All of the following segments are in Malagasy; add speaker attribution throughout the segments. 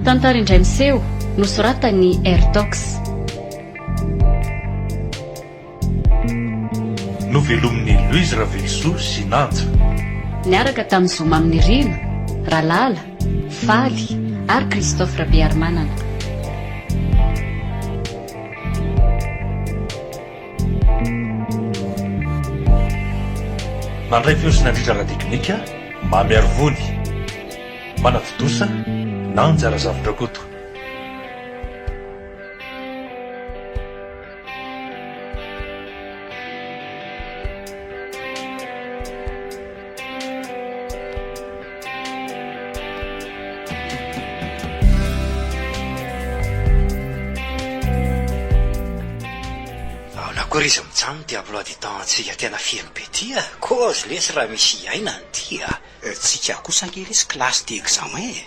Speaker 1: Tantara indray miseho, nosoratan'i Airtox.
Speaker 2: Novelomin'i Louise Ravelosoa sy Nanja.
Speaker 1: Niaraka tamin'i Zo Maminirina, Ralala, Faly ary Christophe Rabearimanana.
Speaker 2: Nandray feo sy nandrindra ara-teknika, Mamy Arivony. Manatontosa, Nanja Razafindrakoto.
Speaker 3: Ahoana koa ry izy mijanona ity emploi du temps antsika tena feno be ity a! Kozy lesy raha misy hiainana ity a!
Speaker 4: Tsika kosa ange lesy classe d'examen e!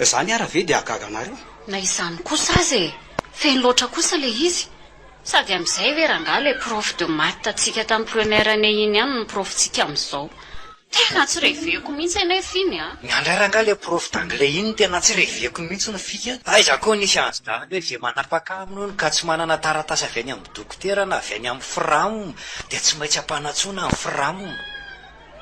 Speaker 4: Zany ara ve dia hahagaga anareo?
Speaker 1: Na izany kosa aza e! Feno loatra kosa ilay izy. Sady amin'izay ve rangahy ilay prof de maths antsika tamin'ny première année iny ihany no prof-tsika amin'izao. Tena tsy reveko mihitsy anefa iny a!
Speaker 3: Ny andray rangahy ilay prof d'anglais iny no tena tsy reveko mihitsy ny fika. Aiza koa nisy an'izany hoe izay manapaka aminy hono ka tsy manana taratasy avy any amin'ny dokotera na avy any amin'ny fram dia tsy maintsy ampanantsoina ny fram.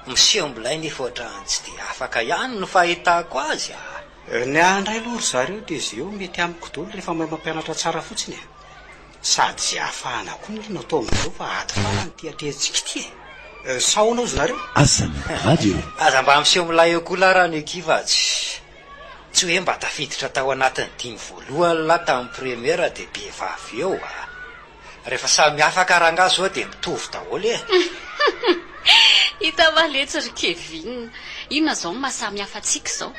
Speaker 3: Miseho milay nefa ohatran'ny tsy dia afaka ihany no fahitako azy a!
Speaker 4: Ny ahy indray aloha ry zareo dia ze eo mety amiko daholo rehefa mahay mampianatra tsara fotsiny e! Sady ze ahafahana koa ny no atao amin'izao fa ady farany ity atrehintsika ity e! Sa ahoana hozy nareo?
Speaker 2: Asany radio.
Speaker 3: Aza mba miseho milay eo koa lah raha ny ekipa fa tsy tsy hoe mba tafiditra tao anatin'ny dimy voalohany lah tamin'ny première dia be vava eo a! Rehefa samy afaka rangaha zao dia mitovy daholo e!
Speaker 1: Hita va letsy ry Kevin, inona zao no maha samy hafa antsika izao?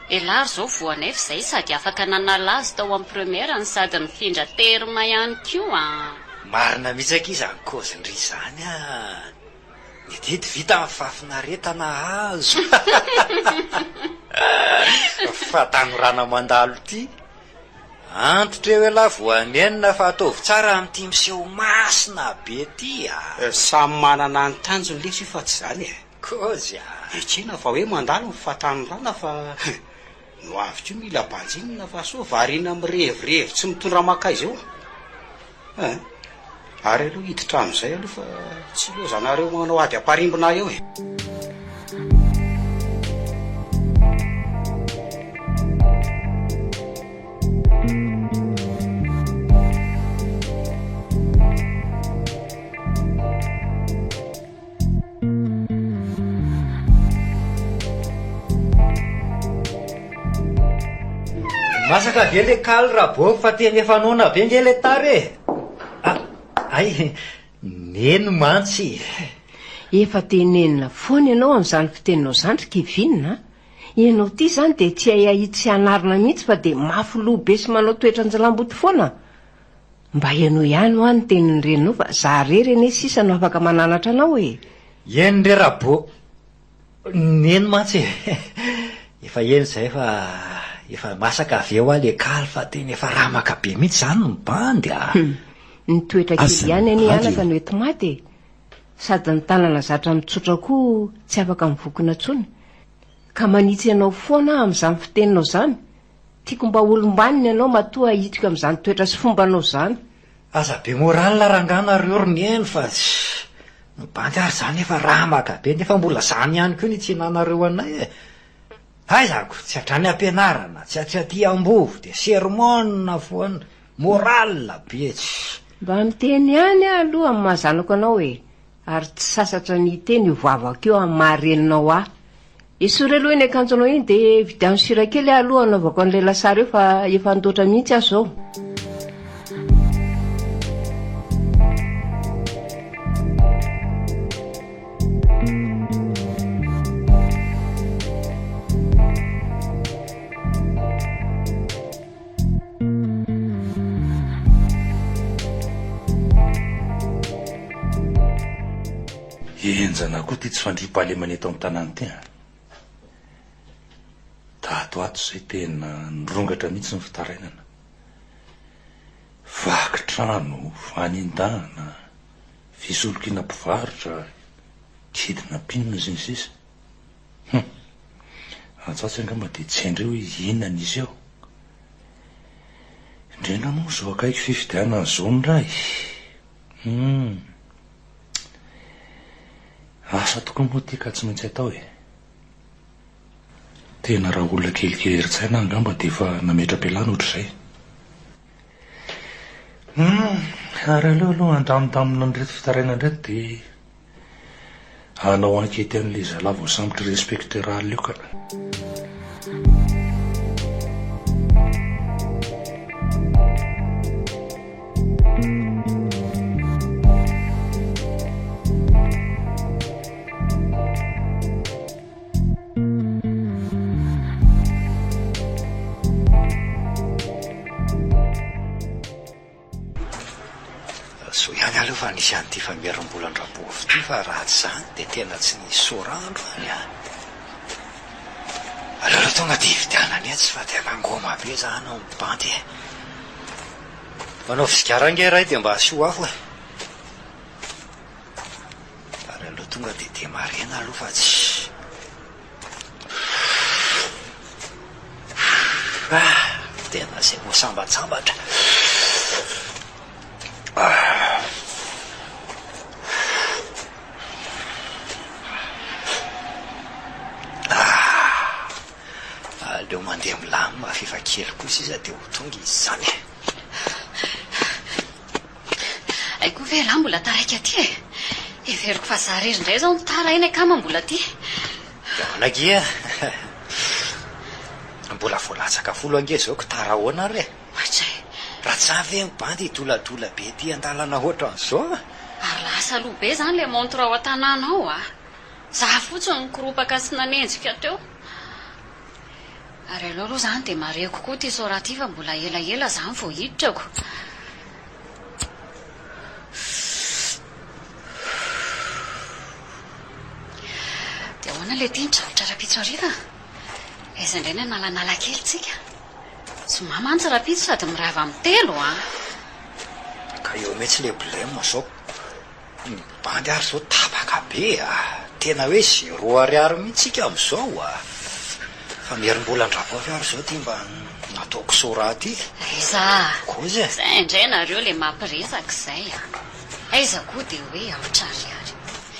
Speaker 1: Elah ry zao voanay f'izay sady afaka nanala azy tao amin'ny première no sady nifindra terme ihany koa an!
Speaker 3: Marina mihitsy akia izany kaozin-dry izany an! Ny adidy vita ny fahafinaretana azo Fahatanorana mandalo ity. Antitra eo elah vao hanenina fa ataovy tsara amin'ity miseho masina be ty a!
Speaker 4: Samy manana ny tanjony lesy io fa tsy zany e!
Speaker 3: Kôzy a!
Speaker 4: Ekena fa hoe mandalo ny fahatanorana fa ny ho avy koa mila banjinina fa sao variana mirevirevy tsy mitondra mankaiza eo eh! Ary aleo hiditra amin'izay aloha fa tsy lozanareo manao ady amparimbona eo e!
Speaker 3: Masaka ve le kaly Rabô fa tena efa noana be nge le tara e! Ah, hay, neny mantsy.
Speaker 5: Efa tenenina foana ianao amin'izany fiteninao izany ry Kevin a! Ianao ity izany dia tsy hay ahitsy sy anarina mihitsy fa dia mafy loha be sy manao toetra anjilamboto foana. Mba henoy ihany hoa ny tenin'ny reninao fa za rery anie sisa no afaka mananatra anao e!
Speaker 3: Eny re Rabô, neny mantsy e! Efa ela izay fa efa masaka avy eo aho le kaly fa tena efa ramaka be mihitsy izany ny bandy a!
Speaker 5: Hum, ny toetra kely ihany anie anaka no enti-maty e! Sady ny tanana zatra mitsotra koa tsy afaka mivokona intsony. Ka manitsy anao foana aho amin'izany fiteninao izany. Tiako mba olom-banona ianao matoa ahitiko amin'izany toetra sy fombanao izany.
Speaker 3: Aza be moral rangaha nareo ry neny fa ny bandy ary zany efa ramaka be nefa mbola zany ihany koa ny itsinanareo anay e! Aiza ko tsy hatrany ampianarana tsy hatraty ambovo de sermon foana, moral be tsy.
Speaker 5: Mba miteny ihany aho aloha amin'ny maha zanako anao e! Ary tsy sasatra ny hiteny io vavako io amin'ny maha reninao ahy. Esory aloha iny akanjonao iny dia vidiano sira kely aho aloha hanaovako an'ilay lasary eo fa efa andoatra mihitsy aho izao.
Speaker 2: Henjana koa ity tsy fandriampahalemana eto an-tanàna ity an! Tato ato izay tena nirongatra mihitsy ny fitarainana. Vaky trano, fanendahana, fisolokiana mpivarotra, kidnapping sy ny sisa. Hum! Antsatsy angamba dia tsy haindreo hoe inona nisy eo. Indrindra moa izao akaiky fifidianana izao indray. Hum. Asa tokoa moa ity ka tsy maintsy atao e. Tena raha olona kelikely herin-tsaina aho angamba dia efa nametra-pialana ohatr'izay. Hum, ary aleo aloha handamindamina an'ireto fitarainana ireto dia hanao ankety an'ilay zalahy voasambotr'ireo inspecteur alina io ka.
Speaker 3: Soa ihany aloha fa nisy an'ity famerim-bolan-dRabovy ity fa raha tsy izany dia tena tsy nisy soa-randro any an! Aleo aloha tonga dia hividianana etsy fa tena ngôma be izany ny bandy e! Manaovy sigara ange Ray dia mba asio afo e! Ary aleo tonga dia demarena aloha fa tsy Ah, tena izay vao sambatsambatra. Ah. Ah. Aleo mandeha milamina fa efa kely koa sisa dia ho tonga izy izany e.
Speaker 1: Hay koa ve ialahy mbola taraiky aty e? Heveriko fa za irery indray izao no tara eny akama mbola aty.
Speaker 3: Dia ahoana akia? Mbola vao latsaka folo ange izao ko tara ahoana ary e?
Speaker 1: Ohatray.
Speaker 3: Raha tsy izany ve ny bandy hidoladola be ety an-dalana ohatran'izao a?
Speaker 1: Ary lasa aloha be izany ilay montre ao an-tanàna ao a! Za fotsiny nikoropaka sy nanenjika teo. Ary aleo aloha izany dia marihiko koa ity Sora ity fa mbola elaela izany vao hiditrako. Dia ahoana ilay ity ny draotra rahampitso hariva? Aiza indray ny analanala kely tsika? Zoma mantsy rahampitso sady mirava amin'ny telo an!
Speaker 3: Ka eo mihitsy ilay blème zao. Ny bandy ary zao tapaka be a! Tena hoe zéro ariary mihitsy tsika amizao a! Fa mierim-bolan-dRabovy ary zao ty mba nataoko soraha ty.
Speaker 1: Aiza a!
Speaker 3: Kozy e!
Speaker 1: Zay indray nareo le mampiresaka izay a! Aiza koa dia hoe aotra ariary.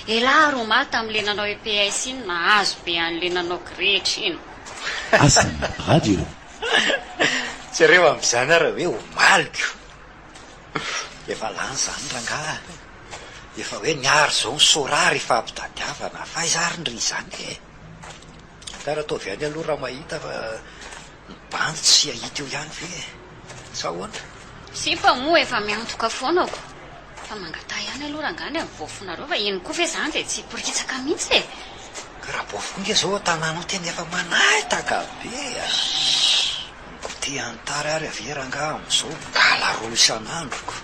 Speaker 1: Elah ary omaly tamin'le nanao EPS iny nahazo be an'le nanao gretra iny.
Speaker 2: Asam Radio.
Speaker 3: Jereo amin'izany ary hoe omaliko. Efa lany izany rangaha a! Efa hoe ny ary izao ny Sora ary ifampitadiavana, fa aiza ary ndry izany e! Tara ataovy ihany aloha raha mahita fa ny bandy tsy hahita eo ihany ve e! Sa ahoana?
Speaker 1: Sipa moa efa miantoka foana ko! Fa mangataha ihany aloha rangaha ny amin'ny bôfonareo fa iny koa ve izany dia tsy hiporitsaka mihitsy e!
Speaker 3: Ka raha bôfo koa nge izao an-tanàna ao tena efa manahitaka be a! Ny goûter an'i Tary ary avy rangaha amin'izao gala roa isan'andro ko!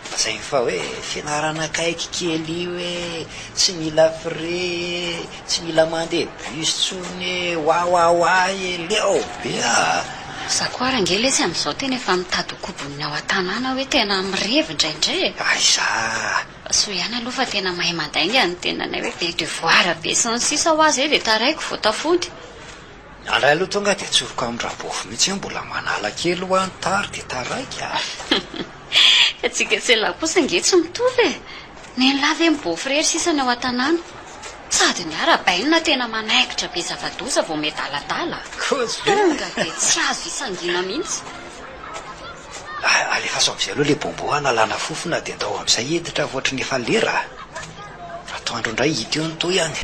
Speaker 3: Lazainy fa hoe fianarana akaiky kely io e, tsy mila frais e, tsy mila mandeha bus tsony e, wawawa e, leo be a!
Speaker 1: Za koa ary ange lesy amin'izao tena efa mitady ho kobon'ny ao an-tanàna hoe tena mirevy indraindray e!
Speaker 3: Aiza!
Speaker 1: Soa ihany aloha fa tena mahay mandainga ny tenanay hoe be devoir be sy ny sisa hoa zay dia taraiky vao tafody.
Speaker 3: Alay aloha tonga dia tsoriko amin'i Rabofy mihitsy hoe mbola manala kely hoa ny tary dia taraiky a!
Speaker 1: Antsika sy elah kosa ange tsy mitovy e! Nen'lah ve mibôfy irery sisa ny ao an-tanàna? Sady ny ahy Rabainina tena manaikitra be zava-doza vao miadaladala a!
Speaker 3: Kozy be!
Speaker 1: Tonga dia tsy azo isangina mihitsy.
Speaker 3: Alefaso amin'izay aloha ilay bonbon hanalana fofona dia ndao amin'izay hiditra fa ohatry ny efa lera a! Atoandro indray hita eo ny tohiny.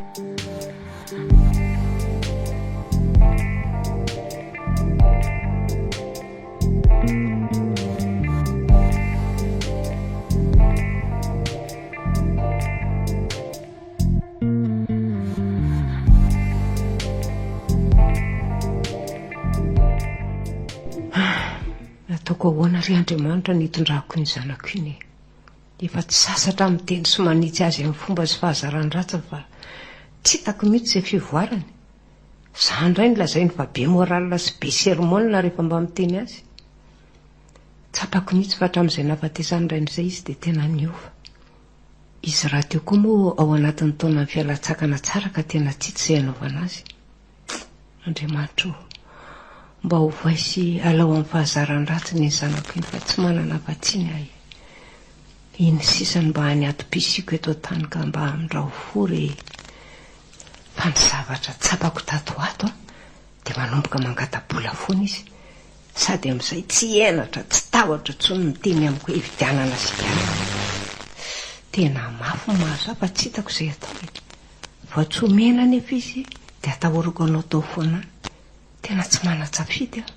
Speaker 5: Ataoko ahoana ry Andriamanitra ny hitondrako iny zanako iny e? Efa tsy sasatra aho miteny sy manitsy azy amin'ny fomba sy fahazaran-dratsiny fa tsy hitako mihitsy izay fivoarany. Izaho indray no lazainy fa be morale sy be sermon rehefa mba miteny azy. Tsapako mihitsy fa hatramin'izay nahafatesan'ny rainy izay izy dia tena niova. Izy rahateo koa moa ao anatin'ny taonan'ny fialan-tsakana tsara ka tena tsy hita izay hanaovana azy. Andriamanitra ô! Mba ovay sy alao amin'ny fahazaran-dratsiny iny zanako iny fa tsy manana afa-tsiny aho e. Iny sisa no mba hany antom-pisiako eto an-tany ka mba amindrao fo re e. Fa ny zavatra tsapako tato ho ato an, dia manomboka mangata-bola foana izy. Sady amin'izay tsy henatra, tsy tahotra intsony miteny amiko hoe hividianana sigara. Tena mafy ny mahazo ahy fa tsy hitako izay atao e. Vao tsy omena anefa izy dia atahorako hanao tao foana any. Tena tsy manan-tsafidy aho.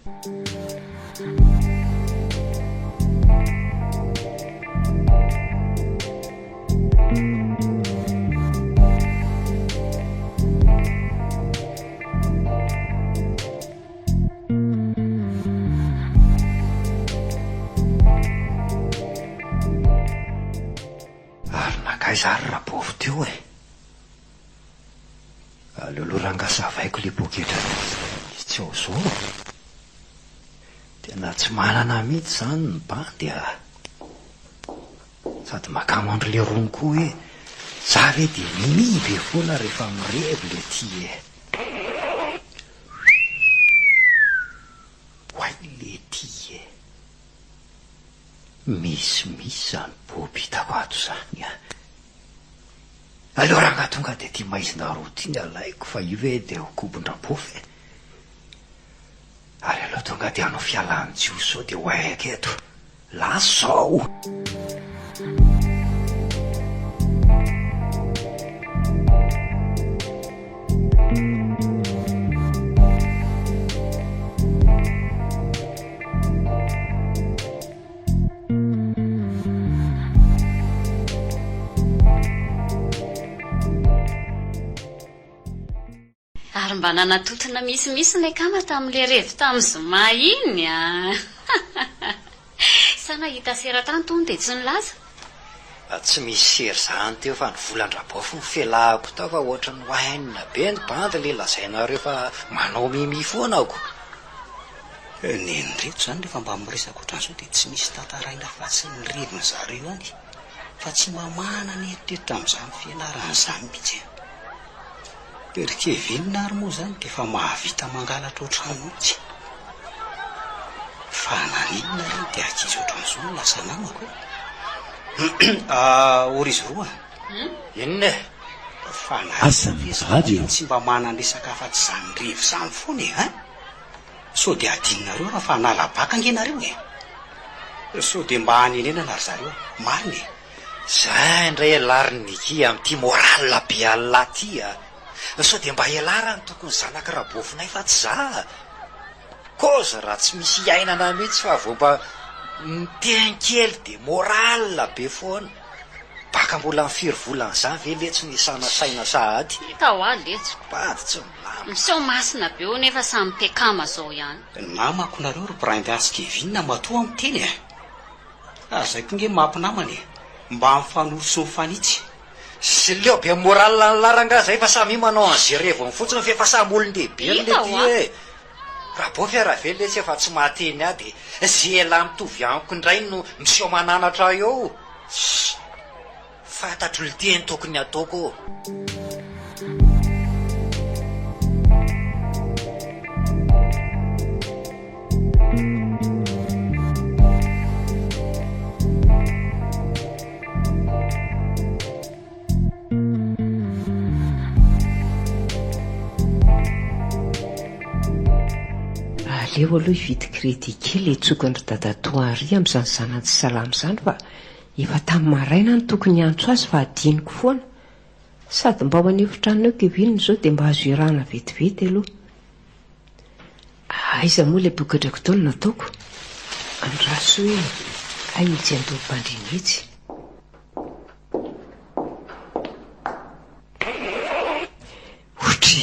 Speaker 3: Ary nankaiza ary Rabôvy teo e? Aleo aloha rangahy savaiko le poketra izy tsy ao zao e! Tena tsy manana mihitsy zany ny bandy a! Sady makamo andry lerony koa hoe za ve de mimi be foana rehefa mirevy le ty e! Oay le ty e! Misimisy zany bôby hitako ato zany a! Aleo rangahy tonga de ty maizina roa ty ny alaiko fa io ve de ho kobon-drabôfy e! Ary aleo tonga de hanao fialan-jiosy sao de ho aika eto. Lasa zao!
Speaker 1: Ary mba nanatontona misimisy ny akama tamin'ilay revy tamin'ny zoma iny a! Sa nahita sera tany tony dia tsy nilaza?
Speaker 3: Tsy misy sery zany teo fa ny volan-drabaofy no felahako tao fa ohatran'ny wine be ny bandy le lazainareo fa manao mimi foana ko.
Speaker 4: Nen'ireto zany rehefa mba miresaka ohatran'izao dia tsy misy tantaraina afatsy ny revin zareo ihany fa tsy mba manana eritreritra amin'izany fianarana izany mihitsy e. Ry Kevin ary moa izany dia efa mahavita mangalatra ohatrany mihitsy. Fa naninona re dia ankizy ohatran'izao no lasa namako e? Ah, Orizy roa.
Speaker 3: Inona e?
Speaker 4: Fa nareo ve zany tsy mba manan-dresaka afa-tsy izany revy izany foana e, hein? Sao dia adinonareo raha fa hanala baka ange nareo e? Sao dia mba hanenenana ry zareo, marina e?
Speaker 3: Za indray elah ry Nicky amin'ity moral be an'lah ty a! Sao dia mba elah raha no tokony zanak'i Rabôfinay fa tsy za a! Kôza raha tsy misy iainana mihitsy fa vao mba miteny kely dia moral be foana! Baka mbola ny firy volana izany ve letsy no isana saina sahady?
Speaker 1: Hita hoa letsy.
Speaker 3: Bady tsy milamina.
Speaker 1: Miseho masina be eo nefa samy mpikama zao ihany.
Speaker 4: Namako nareo ry Brenda sy Kevin matoa miteny e! Ary zay koa nge mampinamana e! Mba mifanoro sy mifanitsy.
Speaker 3: Sy leo be moral an'lah rangah zay fa samia manao an'ze reviny fotsiny f'efa samy olon-dehibe ry
Speaker 1: Hita
Speaker 3: lety
Speaker 1: hoa.
Speaker 3: e! Rabofy ara ve letsy efa tsy mahateny ahy de ze elah mitovy amiko indray no miseho mananatra ahy eo? Tssy! Fantatro lty ny tokony hataoko ô!
Speaker 5: Aleo aloha hividy crédit kely hitsokan-dry dadatoa Henri amin'izany zanany tsy salama izany fa Efa tamin'ny maraina aho no tokony hiantso azy fa adinoko foana. Sady mba ao an'efitranonao Kevin izao dia mba azo iarahana vetivety aloha. Aiza moa ilay boketrako tao no nataoko? Andraso hoe hay etsy an-doham-pandriana etsy. Otry!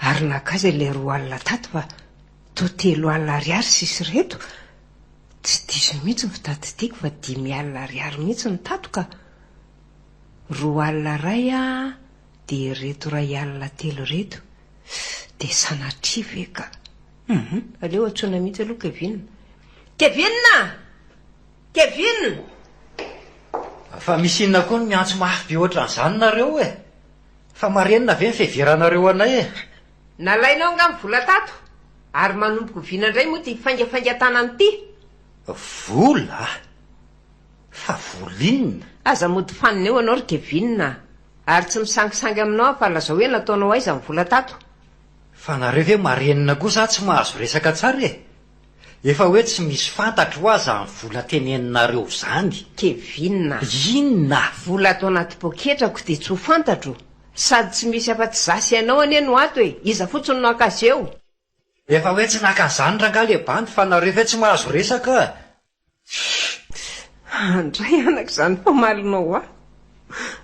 Speaker 5: Ary nankaiza ilay 20 tato fa toa 30 ariary sisa ireto? Tsy diso mihitsy ny fitadidiako fa 50 ariary mihitsy ny tato ka! 20 iray dia ireto 1,3 ireto dia sanatria ve ka! Hum! Aleo antsoina mihitsy aloha Kevin. Kevin a! Kevin!
Speaker 3: Fa misy inona koa no miantso mafy be ohatran'izany nareo e? Fa marenina ve ny fiheveranareo anay e?
Speaker 5: Nalainao angaha ny vola tato? Ary manomboka oviana indray moa ity faingafaingan-tanana ity?
Speaker 3: Vola? Fa vola inona?
Speaker 5: Aza mody fanina eo ianao ry Kevin a! Ary tsy misangisangy aminao aho fa lazao hoe nataonao aiza ny vola tato?
Speaker 3: Fa nareo ve marenina koa sa tsy mahazo resaka tsara e? Efa hoe tsy misy fantatro hoa zany vola teneninareo zany.
Speaker 5: Kevin a!
Speaker 3: Inona?
Speaker 5: Vola ato anaty poketrako dia tsy ho fantatro? Sady tsy misy afa-tsy za sy ianao anie no ato e! Iza fotsiny no haka azy eo?
Speaker 3: Efa hoe tsy naka an'izany rangahy le bandy fa nareo ve tsy mahazo resaka?
Speaker 5: Andray anaka izany famalinao ahy.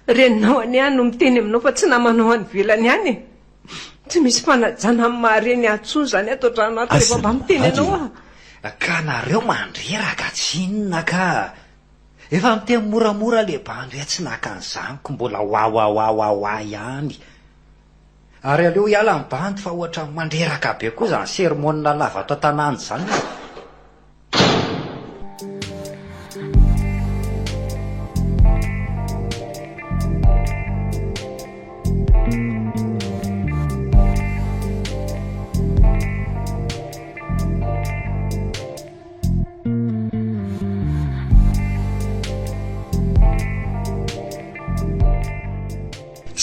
Speaker 5: Reninao anie aho no miteny aminao fa tsy namanao any ivelany any e! Tsy misy fanajana amin'ny maha reny ahy intsony izany ato an-trano ato rehefa mba miteny anao aho.
Speaker 3: Ka nareo mandreraka tsinona ka! Efa miteny moramora le bandy hoe tsy naka an'izany ko mbola wawawawawa ihany. Ary aleo hiala ny bandy fa ohatran'ny mandreraka be koa izany sermon lava ato an-tanàna izany e!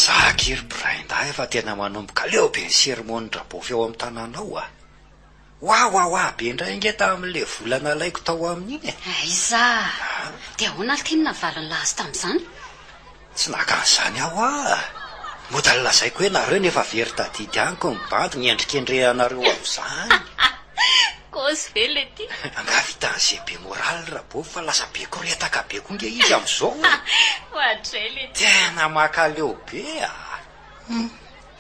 Speaker 3: Za akia ry Braindahy fa tena manomboka leo be ny sermon-dRabofy ao amin'ny tanàna ao a! Wawawa be indray ange tamin'ilay vola nalaiko tao aminy iny e!
Speaker 1: Aiza! Dia ahoana ity no navalin'i Lahazo tamin'izany?
Speaker 3: Tsy naka an'izany aho ah! Mody lazaiko hoe nareo no efa very tadidy amiko ny bandy niendrikendrehanareo amin'izany.
Speaker 1: Kôzy ve le ty?
Speaker 3: Angaha vitan'izay be morale Rabôvy fa lasa be koretaka be koa nge izy amin'izao e!
Speaker 1: Oadray le ty.
Speaker 3: Tena makaleo be ah!
Speaker 4: Hum!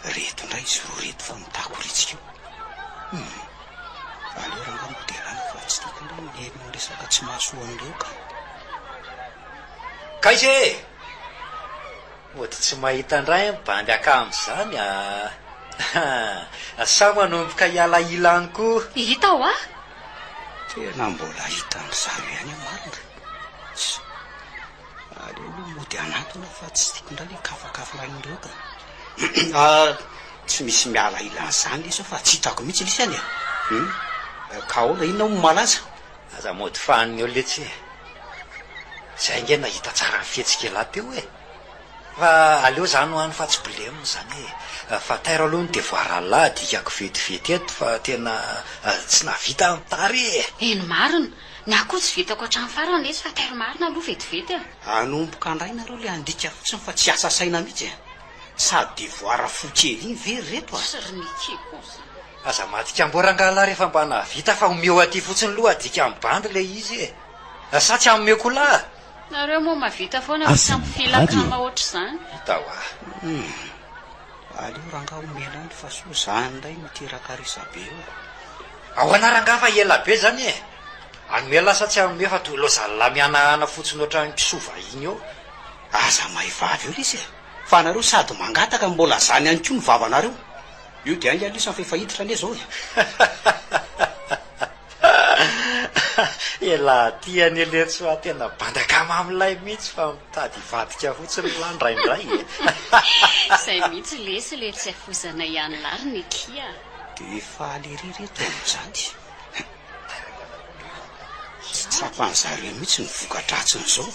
Speaker 4: Reto indray izy roa reto fa mitakoritsika eo. Hum! Aleo rangahy mody ialana fa tsy tiako indray ny mihaino ny resaka tsy mahasoa an'ireo ka.
Speaker 3: Kaiza e! Mody tsy mahita indray ny bandy akama izany a! Sa manomboka hiala ilany koa?
Speaker 1: Hita hoa!
Speaker 4: Tena mbola hitan-dry zareo ihany aho marina. Tss! Aleo aloha mody hanantona fa tsy tiako indray ilay kafakafana an'ireo ka. Ah, tsy misy miala ilany izany lesy fa tsy hitako mihitsy lesy any e. Hum, ka ahoana, inona moa no malaza?
Speaker 3: Aza mody fanina eo letsy e. Zay ange nahita tsara ny fihetsik'elah teo e. Fa aleo zany ho any fa tsy blem zany e. Fa tairo aloha ny devoir lah adikako vetivety eto fa tena tsy nahavita ny tary e.
Speaker 1: Eny marina, ny ahy koa tsy vitako hatramin'ny farany lesy fa tairo marina aloha vetivety e.
Speaker 4: Hanomboka indray nareo le handika fotsiny fa tsy hiasa saina mihitsy e. Sady devoir fo kely iny ve ry reto a.
Speaker 1: Tsy ry Mickey koa zany.
Speaker 3: Aza madika amboa rangahy lahy rehefa mba nahavita fa omeo aty fotsiny loha adika amin'ny bandy le izy e! Sa tsy hameko lahy?
Speaker 1: Nareo moa mahavita foana fa tsy ampy filakama ohatr'izany.
Speaker 3: Hita hoa.
Speaker 4: Humm. Aleo rangahy omena any fa soa zany indray miteraka resabe eo.
Speaker 3: Ahoana rangahy fa ela be zany e! Hanome lahy sa tsy hanome fa toa lozan'lah mihanahana fotsiny ohatran'ny kisoa vahiny eo.
Speaker 4: Aza mahay vava eo lesy e! Fa nareo sady mangataka no mbola zany ihany koa ny vavanareo. Io dia haingana lesy fa efa hiditra anie zao e!
Speaker 3: Elah ty anie letsy fa tena bandy akama milay mihitsy fa mitady hivadika fotsiny lah ndraindray e!
Speaker 1: Izay mihitsy lesy le tsy afoizana ihany lah ry Nicky a!
Speaker 4: Dia faly ery reto amin'izany. Tsy tsapan'zareo mihitsy ny voka-dratsin'izao.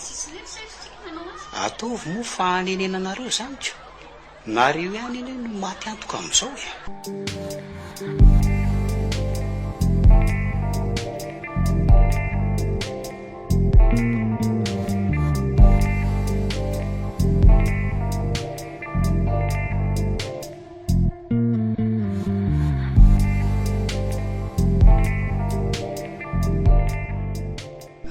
Speaker 4: Ataovy moa fa hanenenanareo izany ko. Nareo ihany anie no maty antoka amin'izao e.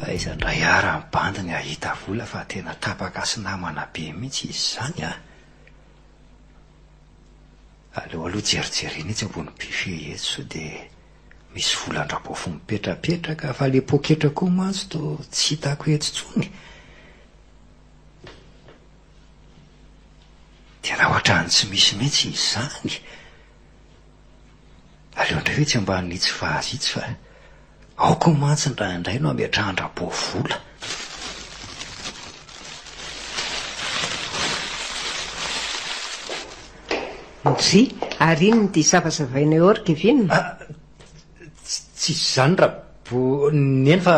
Speaker 3: Aiza indray ara ny bandy ny hahita vola fa tena tapaka sy namana be mihitsy izy izany a! Aleo aloha jerijerena etsy ambony buffet etsy sao dia misy volan-dRabaofo mipetrapetraka fa le poketra koa mantsy toa tsy hitako etsy intsony. Tena ohatran'ny tsy misy mihitsy izy izany. Aleo indray ve tsy ambanin'itsy vazy itsy fa ao koa mantsy indraindray no ametrahan-dRaboa vola.
Speaker 5: Ndry, ary inona ity savasavaina eo ry Kevin?
Speaker 3: Tsisy izany ra bo neny fa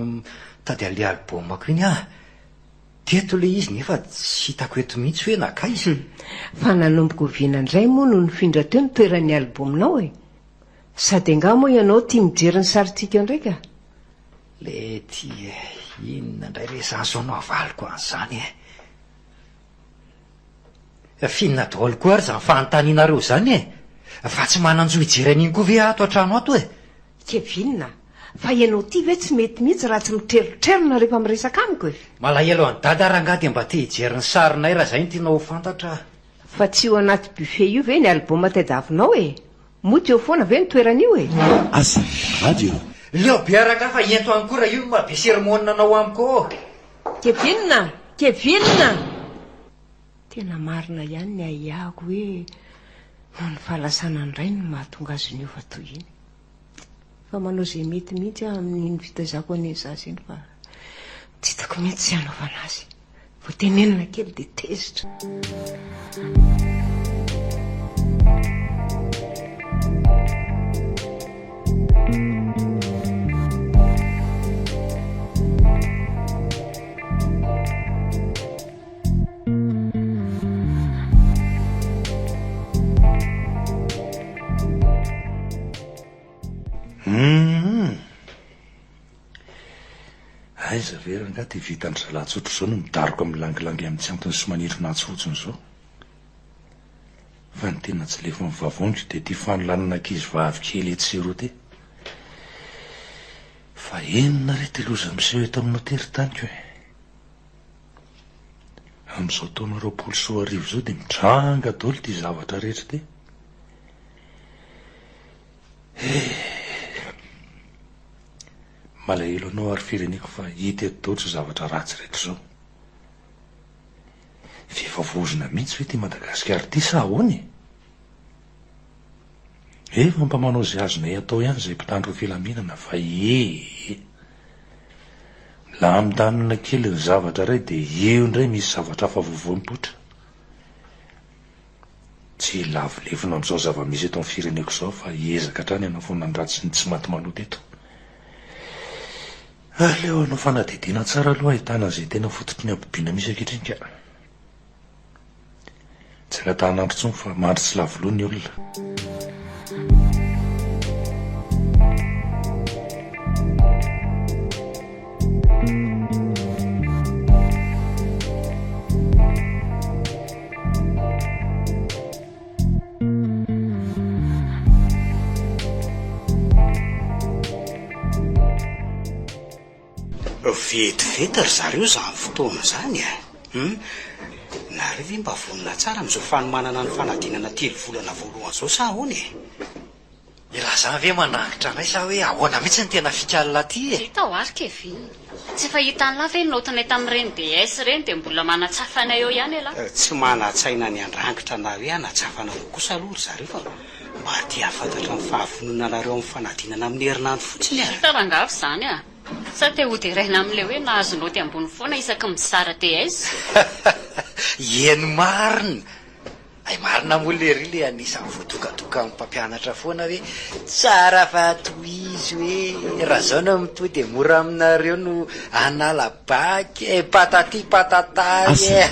Speaker 3: mitady an'ilay album-ko iny aho. Teto ilay izy nefa tsy hitako eto mihitsy hoe nankaiza.
Speaker 5: Fa nanomboka oviana indray moa no nifindra teo ny toeran'ny album-nao e? Sady angaha moa ianao tia mijery ny sarintsika eo indray ka?
Speaker 3: Lety e, inona indray re izany izao no havaliko an'izany e? F'inona daholo koa ary izany fanontanianareo izany e? Fa tsy manan-jo hijery an'iny koa ve aho ato an-trano ato e?
Speaker 5: Kevin a! Fa ianao ity ve tsy mety mihitsy raha tsy mitrerotrerona rehefa miresaka amiko e?
Speaker 3: Malahelo an'i Dada rangahy dia mba te hijery ny sarinay raha izay no tianao ho fantatra.
Speaker 5: Fa tsy io anaty buffet io ve ny album tadiavinao e? Moa tsy eo foana ve ny toeran'io e?
Speaker 6: Asa radio.
Speaker 3: Leo be rangahy fa ento any koa raha io no maha be sermon anao amiko ao.
Speaker 5: Kevin a! Kevin a! Tena marina ihany ny ahiahiko hoe noho ny fahalasanan'ny rainy no mahatonga azy niova toy iny. Fa manao izay mety mihitsy aho amin'iny fitaizako an'iny zaza iny fa tsy hitako mihitsy izay hanaovana azy. Vao tenenina kely dia tezitra.
Speaker 2: Humm. Aiza ve rangahy ty vitan-dry zalahy tsotra izao no midaroka milangilangy amin'ny tsy antony sy manindrona atsy fotsiny izao? Fa ny tena tsy lefon'ny vavoniko dia ity fanolanana ankizy vavy kely etsy sy eroa ity. Fa inona re ity loza miseho eto aminao ity ry taniko e? Amin'izao taona 2020 izao dia mitranga daholo ity zavatra rehetra ity. Eh! Malahelo anao ary fireneko fa hita eto daholo izao zavatra ratsy rehetra izao. F'efa voaozona mihitsy ve ity Madagasikara ity sa ahoana e? Efa mba manao izay azonay atao ihany izay mpitandro ny filaminana fa ee. Milamindamina kely ny zavatra iray dia eo indray misy zavatra hafa vaovao mipoitra. Tsy hilavo lefona amin'izao zava-misy eto amin'ny fireneko izao fa hiezaka hatrany hanafoana ny ratsy sy ny tsy maty manota eto. Aleo hanao fanadihadiana tsara aloha ahitana izay tena fototry ny habibiana misy ankehitriny ka. Tsy angatahan'andro intsony fa mandry tsy lavo loha ny olona.
Speaker 4: Vetivety ry zareo izany fotoana izany e! Hum! Nareo ve mba vonona tsara amin'izao fanomanana ny fanadinana telo volana voalohany izao sa ahoana e?
Speaker 3: Elah zany ve mandrangitra anay sa hoe ahoana mihitsy ny tena fikalina aty e?
Speaker 1: Vita ho ary Kevin. Tsy efa hitan'lah ve ny naotinay tamin'ireny DS ireny dia mbola manatsafa anay eo ihany elah?
Speaker 4: Tsy manan-tsaina ny handrangitra na hoe hanatsafa anareo kosa aloha ry zareo fa mba te hahafantatra ny fahavononanareo amin'ny fanadinana amin'ny herinandro fotsiny e!
Speaker 1: Vita rangahy izany a! Sa te ho deraina amin'ilay hoe nahazo naoty ambony foana isaky ny mizara DS?
Speaker 3: Eny marina! Hay marina moa lery le anisan'ny voadokadokan'ny mpampianatra foana hoe tsara fa tohizo e, raha zao no mitohy de mora aminareo no hanala bac e, patati patata e.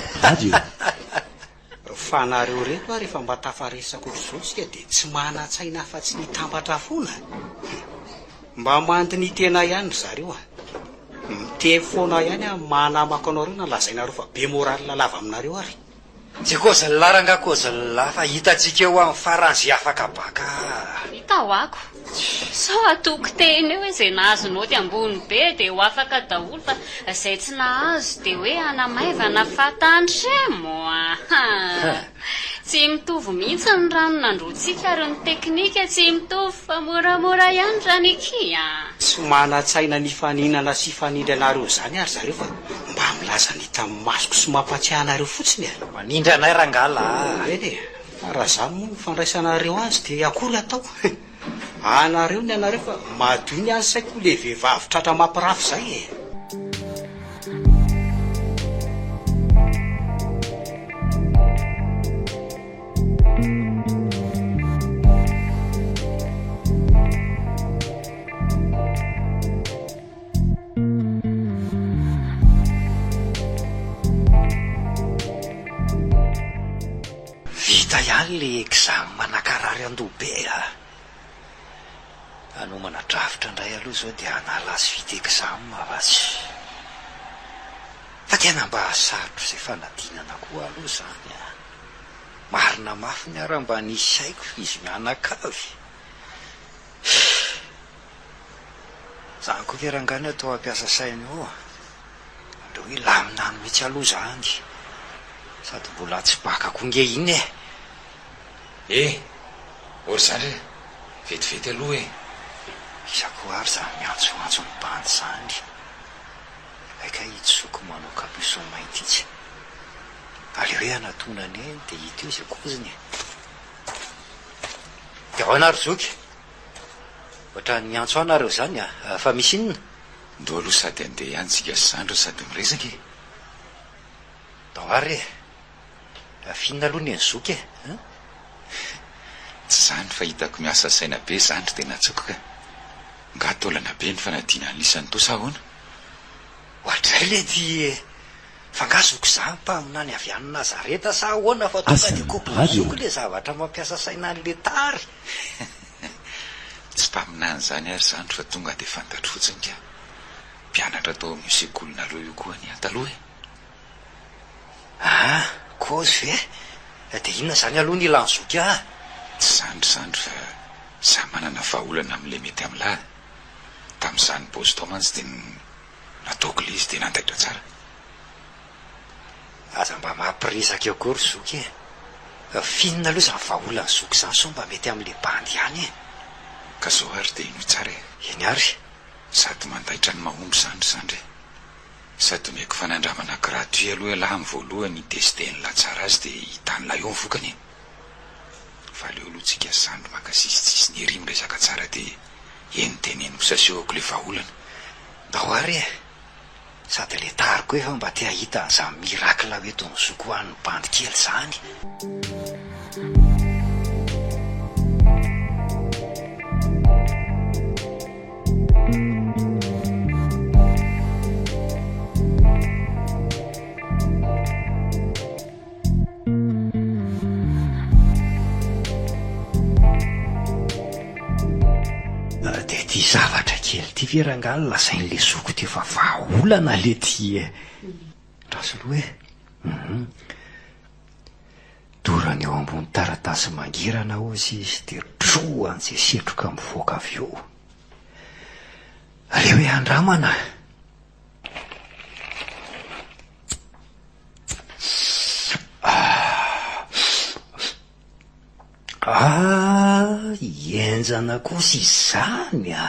Speaker 4: Fa nareo reto ary efa mba tafaresaka ohatr'izao tsika de tsy manan-tsaina afa-tsy ny hitambatra foana? Mba mandiniha tena ihany ry zareo a! Miteny foana ihany aho maha namako anareo na lazainareo fa be moral lava aminareo ary.
Speaker 3: Tsy kôzin'lah rangah kôzin'lah fa hitantsika eo amin'ny farany ze afaka baka a!
Speaker 1: Hita ho ako. Sao atoko teny eo hoe izay nahazo naoty ambony be dia ho afaka daholo fa izay tsy nahazo dia hoe hanamaivana fa tandremo a! Tsy mitovy mihitsy ny rano nandroantsika ary ny teknika tsy mitovy fa moramora ihany Raniky a!
Speaker 4: Tsy manan-tsaina ny hifaninana sy hifanindry anareo izany ary zareo fa mba milaza ny hitan'ny masoko sy mampatsiahy anareo fotsiny e!
Speaker 3: Manindry anay rangahy lah!
Speaker 4: Eny e! Fa raha izany moa no fandraisanareo azy dia akory atao? Anareo ny anareo fa madio ny azy saiko le vehivavy tratra mampirafy zay e!
Speaker 3: omaly le exam nankarary andoha be a! Hanomana drafitra indray aloha izao dia hanala azy vita exam fa tsy. Fa tena mba sarotra izay fanadinana koa aloha izany a! Marina mafy ny ara mba nisy haiko izy mianakavy. Zany koa ve rangahy ny atao hampiasa saina eo? Aleo hilamina any mihitsy aloha zany. Sady mbola tsy baka koa nge iny e!
Speaker 6: Eh! Ô ry zandry a! Vetivety aloha e!
Speaker 3: Iza koa ary zany miantsoantso ny bandy zany? Hay kay itsy zoky manao capuçon mainty itsy. Aleo hoe hanatona an'i neny dia hita eo izay koziny e! Dia ahoana ry zoky? Ohatran'ny miantso ahy nareo izany a! Fa misy inona?
Speaker 6: Ndao aloha sady handeha ihany tsika sy zandry no sady miresaka e!
Speaker 3: Ndao ary e! Fa inona aloha ny an'i zoky e? An?
Speaker 6: Tsy izany fa hitako miasa saina be zandry dia natsoiko ka! Nga taolana be ny fanadinan'ny lisany toa sa ahoana?
Speaker 3: Oadray lety e! Fa nga zoky za mpaminany avy any Nazareta sa ahoana fa tonga dia kobon'ny zoky le zavatra mampiasa saina an'le tary.
Speaker 6: Tsy mpaminany izany ary zandry fa tonga dia fantatro fotsiny ka. Mpianatra tao amin'io sekolinareo io koa anie aho taloha e.
Speaker 3: Ah, kôzy ve? Dia inona izany aloha ny ilan'i zoky ahy?
Speaker 6: Tsy zandry zandry fa za manana vahaolana amin'ilay mety amin'lah. Tamin'izaho nipaozy tao mantsy dia Nataoko ilay izy dia nandaitra tsara.
Speaker 3: Aza mba mampiresaka eo koa ry zoky e! F'inona aloha izany vahaolan'i zoky izany sao mba mety amin'ilay bandy ihany e!
Speaker 6: Ka zao ary dia henoy tsara e!
Speaker 3: Eny ary!
Speaker 6: Sady mandaitra no mahomby izany ry zandry e! Sady omeko fanandramana gratuit aloha ialahy amin'ny voalohany hi-tester-n'lah tsara azy dia hitan'lah eo ny vokany e! Fa aleo aloha tsika zandry maka sisitsisiny ery miresaka tsara dia eny teneniko sy asehoko ilay vahaolana.
Speaker 3: Ndao ary e! Sady le tary koa efa mba te hahita an'izany miracle ho entin'i zoky ho an'ny bandy kely izany. Dia ity zavatra kely ity ve rangahy no lazain'ilay zokiko ity fa vahaolana le ty e! Andraso aloha e! Hum. Dorany eo ambony taratasy mangirana hozy izy dia trohany izay setroka mivoaka avy eo. Aleo hoe andramana. Ah, henjana kosa izany a!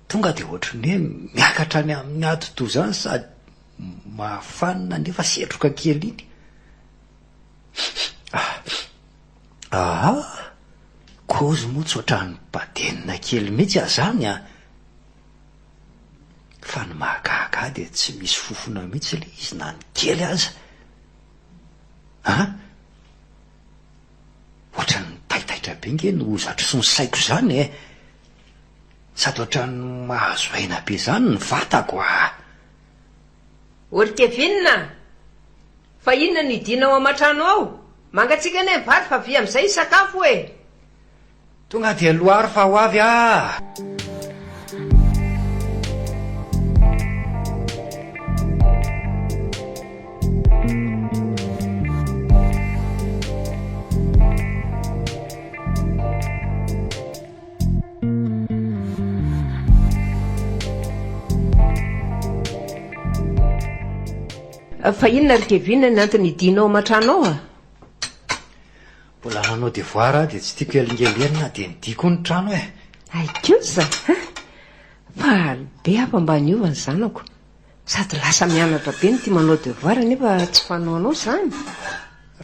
Speaker 3: Tonga dia ohatry ny hoe miakatra any amin'ny atidoha izany sady mahafanina nefa setroka kely iny. Aha! Kôzy moa tsy ohatran'ny badenina kely mihitsy azany a! Fa ny mahagaga ahy dia tsy misy fofona mihitsy ilay izy na ny kely aza. An? Ohatran'ny taitaitra be nge ny hozatro sy ny saiko izany e! Sady ohatran'ny mahazo aina be izany ny vatako ah!
Speaker 5: Ô ry Kevin a! Fa inona no hidianao aman-trano ao? Mangatsiaka anie ny vary fa avia amin'izay hisakafo e!
Speaker 3: Tonga dia aloha ary fa ho avy ah!
Speaker 5: Fa inona ry Kevin ny antony hidianao aman-trano ao ah?
Speaker 3: Mbola nanao devoir aho dia tsy tiako helingelenina dia nidia koa ny trano e!
Speaker 5: Hay kosa a! Faly be aho fa mba niova ny zanako. Sady lasa mianatra be no tia manao devoir nefa tsy fanaonao izany.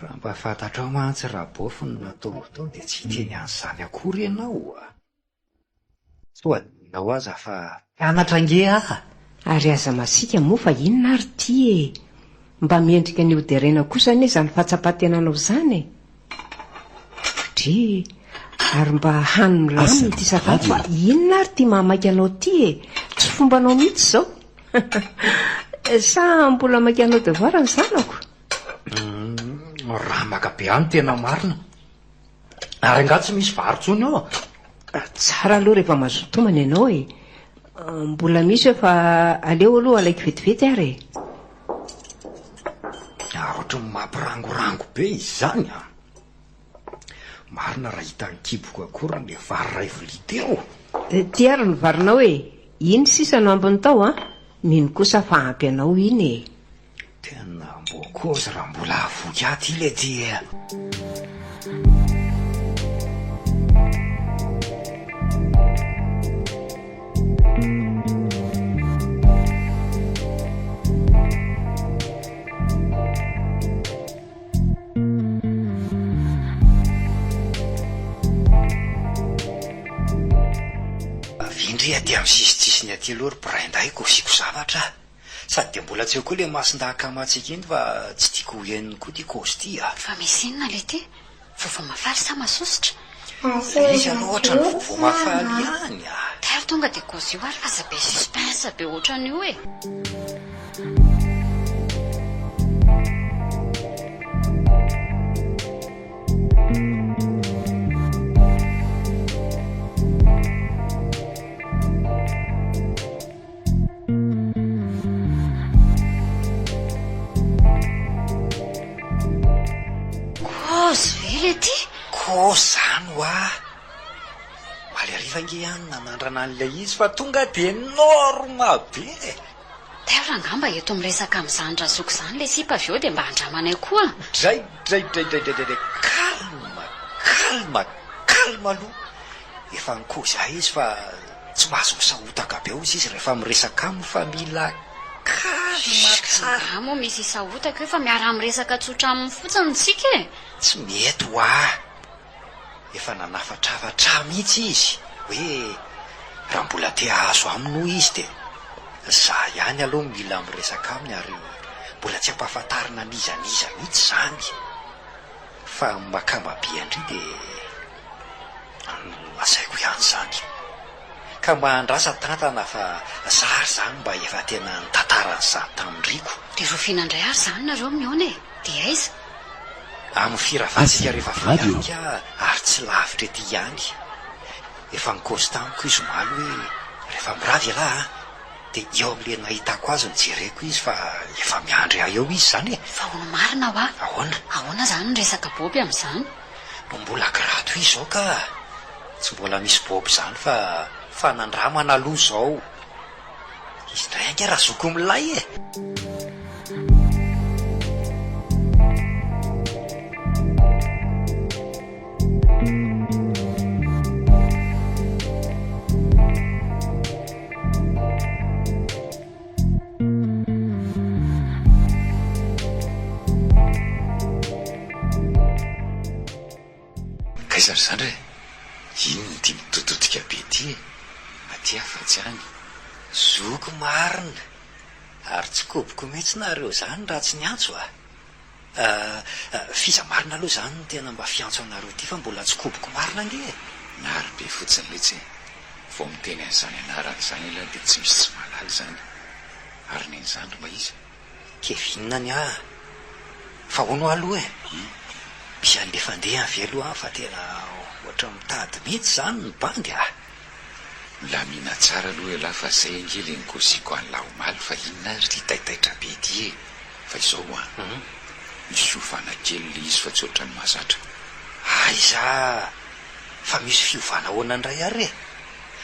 Speaker 3: Raha mba fantatrao mantsy Rabôfy ny nataoko tao dia tsy hiteny an'izany akory ianao a! Tsy ho adinonao aza fa mpianatra ange aho.
Speaker 5: Ary aza masiaka moa fa inona ary ity e! Mba mendrika ny hoderaina kosa anie izany fahatsapan-tenanao izany e! Drii! Ary mba hano milamina ity sakafo fa inona ary ity mahamaika anao ity e! Tsy fombanao mihitsy izao! Sa mbola maika hanao devoir ny zanako?
Speaker 3: Ramaka be ahy no tena marina. Ary angaha tsy misy vary intsony eo?
Speaker 5: Tsara aloha rehefa mazoto homana ianao e. Mbola misy eo fa aleo aloha alaiko vetivety ary e.
Speaker 3: Ary ohatran'ny mampirangorango be izany an! Marina raha hitan'ny kiboko akory ilay vary iray vilia teo.
Speaker 5: Ity ary ny varinao e! Iny sisa no ambiny tao an! Mino kosa fa ampy anao iny e!
Speaker 3: Tena mbô kôzy raha mbola havoky ahy ty le ty e! Avia ndry aty amin'ny sisintsisiny aty aloha ry mpiraindahy kôsiko zavatra a! Sady dia mbola tsy eo koa ilay masindahy akamantsika iny fa tsy tiako ho henony koa ity kôzy ity a!
Speaker 1: Fa misy inona le ty? Vaovao mahafaly sa masosotra?
Speaker 3: Ilay izy aloha ohatran'ny vaovao mahafaly ihany a!
Speaker 1: Tairo tonga dia kôzy io ary fa aza be suspense be ohatran'io e! Kôzy ve le ty?
Speaker 3: Kôzy zany hoa! Omaly hariva ange aho no nanandrana an'ilay izy fa tonga dia norme be e!
Speaker 1: Tairo angamba eto miresaka amin'izany razoky izany le sipa avy eo dia mba andramanay koa.
Speaker 3: Dray dray dray dray dray dray calme calme calme aloha! Efa nikôzy ahy izy fa tsy mahazo misahotaka be hozy izy rehefa miresaka aminy fa mila calme tsara.
Speaker 1: Angaha moa misy hisahotaka eo fa miara-miresaka tsotra aminy fotsiny isika e!
Speaker 3: Tsy mety hoa! Efa nanafatrafatra ahy mihitsy izy hoe raha mbola te hahazo aminy hoy izy dia za ihany aloha mila miresaka aminy ary mbola tsy ampahafantarina an'iza n'iza mihitsy izany fa amin'ny makamba be an-dry dia Lazaiko ihany izany. Ka mba andrasa tantana fa za ary izany mba efa tena nitantara an'izany tamin-dRiko.
Speaker 1: Dia rahoviana indray ary izany nareo mihaona e? Dia aiza?
Speaker 3: Amin'ny firavantsika rehefa avy eo ihany ka, ary tsy lavitra ety ihany. Efa nikaozy tamiko izy omaly hoe rehefa mirava ialahy an, dia eo amin'ilay nahitako azy no jereko izy fa efa miandry ahy eo izy izany e!
Speaker 1: Fa hono marina hoa?
Speaker 3: Ahoana?
Speaker 1: Ahoana izany ny resaka Boby amin'izany?
Speaker 3: No mbola gratuit zao ka! Tsy mbola misy bob zany fa fanandramana aloha zao. Izy ndray ange razoky milay e!
Speaker 6: K'aiza ry zandry e? Inona ity mitoditodika be ity e? Aty aho fa tsy any.
Speaker 3: Zoky marina! Ary tsy koboko mihitsy nareo zany raha tsy niantso a! F'iza marina aloha izany no tena mba fiantso anareo ity fa mbola tsy koboko marina ange e!
Speaker 6: Nary be fotsiny letsy e! Vao miteny an'izany anarana izany ialahy dia tsy misy tsy mahalala izany. Ary neny zandry mba iza?
Speaker 3: Kevin ny ahy. Fa hono aloha e! Misy alefandeha ve aloha any fa tena ohatran'ny mitady mihitsy izany ny bandy a!
Speaker 6: Milamina tsara aloha ialahy fa zay ange le nikosiko an'lah omaly fa inona ary ity taitaitra be ity e! Fa izao an! Misy fiovana kely le izy fa tsy ohatran'ny mahazatra.
Speaker 3: Aiza! Fa misy fiovana ahoana indray ary e?